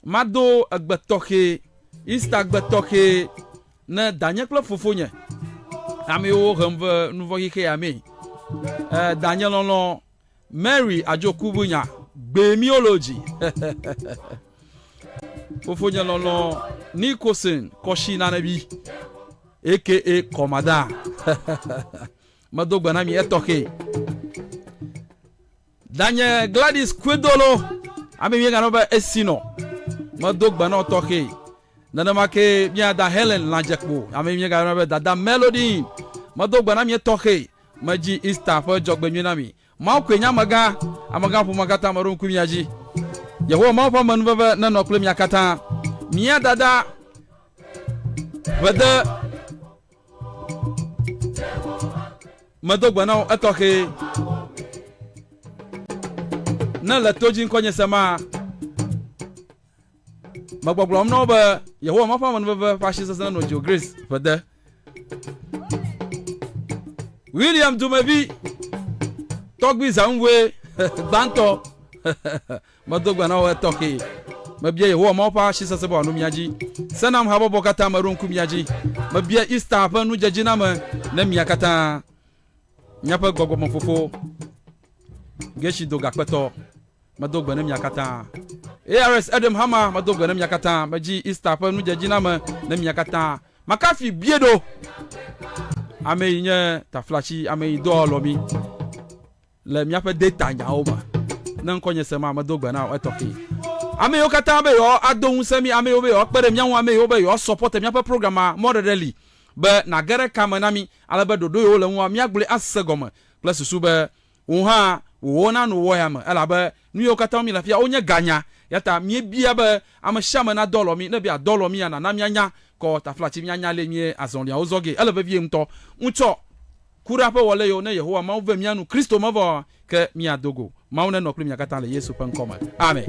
mado egbe tɔxɛ, Easter gbe tɔxɛ ne danye kple fofonye, ame yiwo hem ve nuvɔ̃ xexea mee. E, danye lɔlɔ̃ Mary Adjokubunya, gbee miology. Fofonye lɔlɔ̃ Nicholson Kɔshi Nanebi, aka Kɔmada. Medo gbe na mi etɔxɛ. Danye Gladys Kwedolo, ame mi ganɔ be Esinɔ. Medo gbe na tɔxɛ. Nenema ke mía da Helen Lãdzekpo, ame mi ganɔ be Dada Melody. Medo gbe na mi etɔxɛ. Medzi Easter ƒe dzɔgbenyui na mi. Mawu koe nye amegã, amegã ƒomea katã meɖo ŋku mia dzi. Yehowa Mawu ƒe amenuveve nenɔ kple mia katã. Mía dada ʋede medo gbe na wò etɔxɛ. Ne le to dzi ŋkɔnye sema, Megbɔgblɔm na wo be Yehowa Mawu ƒe amenuveve ƒe asi sesẽ nenɔ dziwò Grace ƒe de. William dumevi tɔgbui Zaŋue gbãtɔ medo gbe na wo etɔxɛ. Mebia Yehowa Mawu ƒe asi sesẽ be wòanɔ mia dzi. Senam habɔbɔ katã meɖo ŋku mia dzi. Mebia Easter ƒe nudzedziname ne mia katã. Míaƒe gbɔgbɔmefofo Geshi do gakpetɔ. Medo gbe ne mia katã. ARS Edem Hama, medo gbe ne mia katã. Medzi Easter ƒe nudzedziname ne mia katã. Makafi bie ɖo. Ame yi nye taflatsi, ame yi doa alɔ mi le míaƒe data nyawo me. Ne ŋkɔ nye sema, medo gbe na wò etɔxɛ. Ame yiwo katã be yewoa ado ŋusẽ mi, ame yiwo be yewoa kpe ɖe mía ŋu, ame yiwo be yewoa support míaƒe programma, mɔɖeɖe li be nàge ɖe kame na mí ale be ɖoɖo yiwo le ŋua míagblɔe ase gɔme kple susu be Wò hã wò nano wɔ ya me, elabe nu yiwo katã wɔm míele afia wonye ganya. Eya ta míebia be ame sia ame nado alɔ mí. Ne ebia ado alɔ mía, nàna míanya kɔ taflatsi míanya ale mí azɔliawo zɔ gee. Ele vevie ŋutɔ. Ŋutsɔ kuɖa ƒe wɔle yiwo ne Yehowa Mawu ve mía nu Kristo me vɔ ke míado go. Mawu nenɔ kpli mia katã le Yesu ƒe ŋkɔ me. Amen.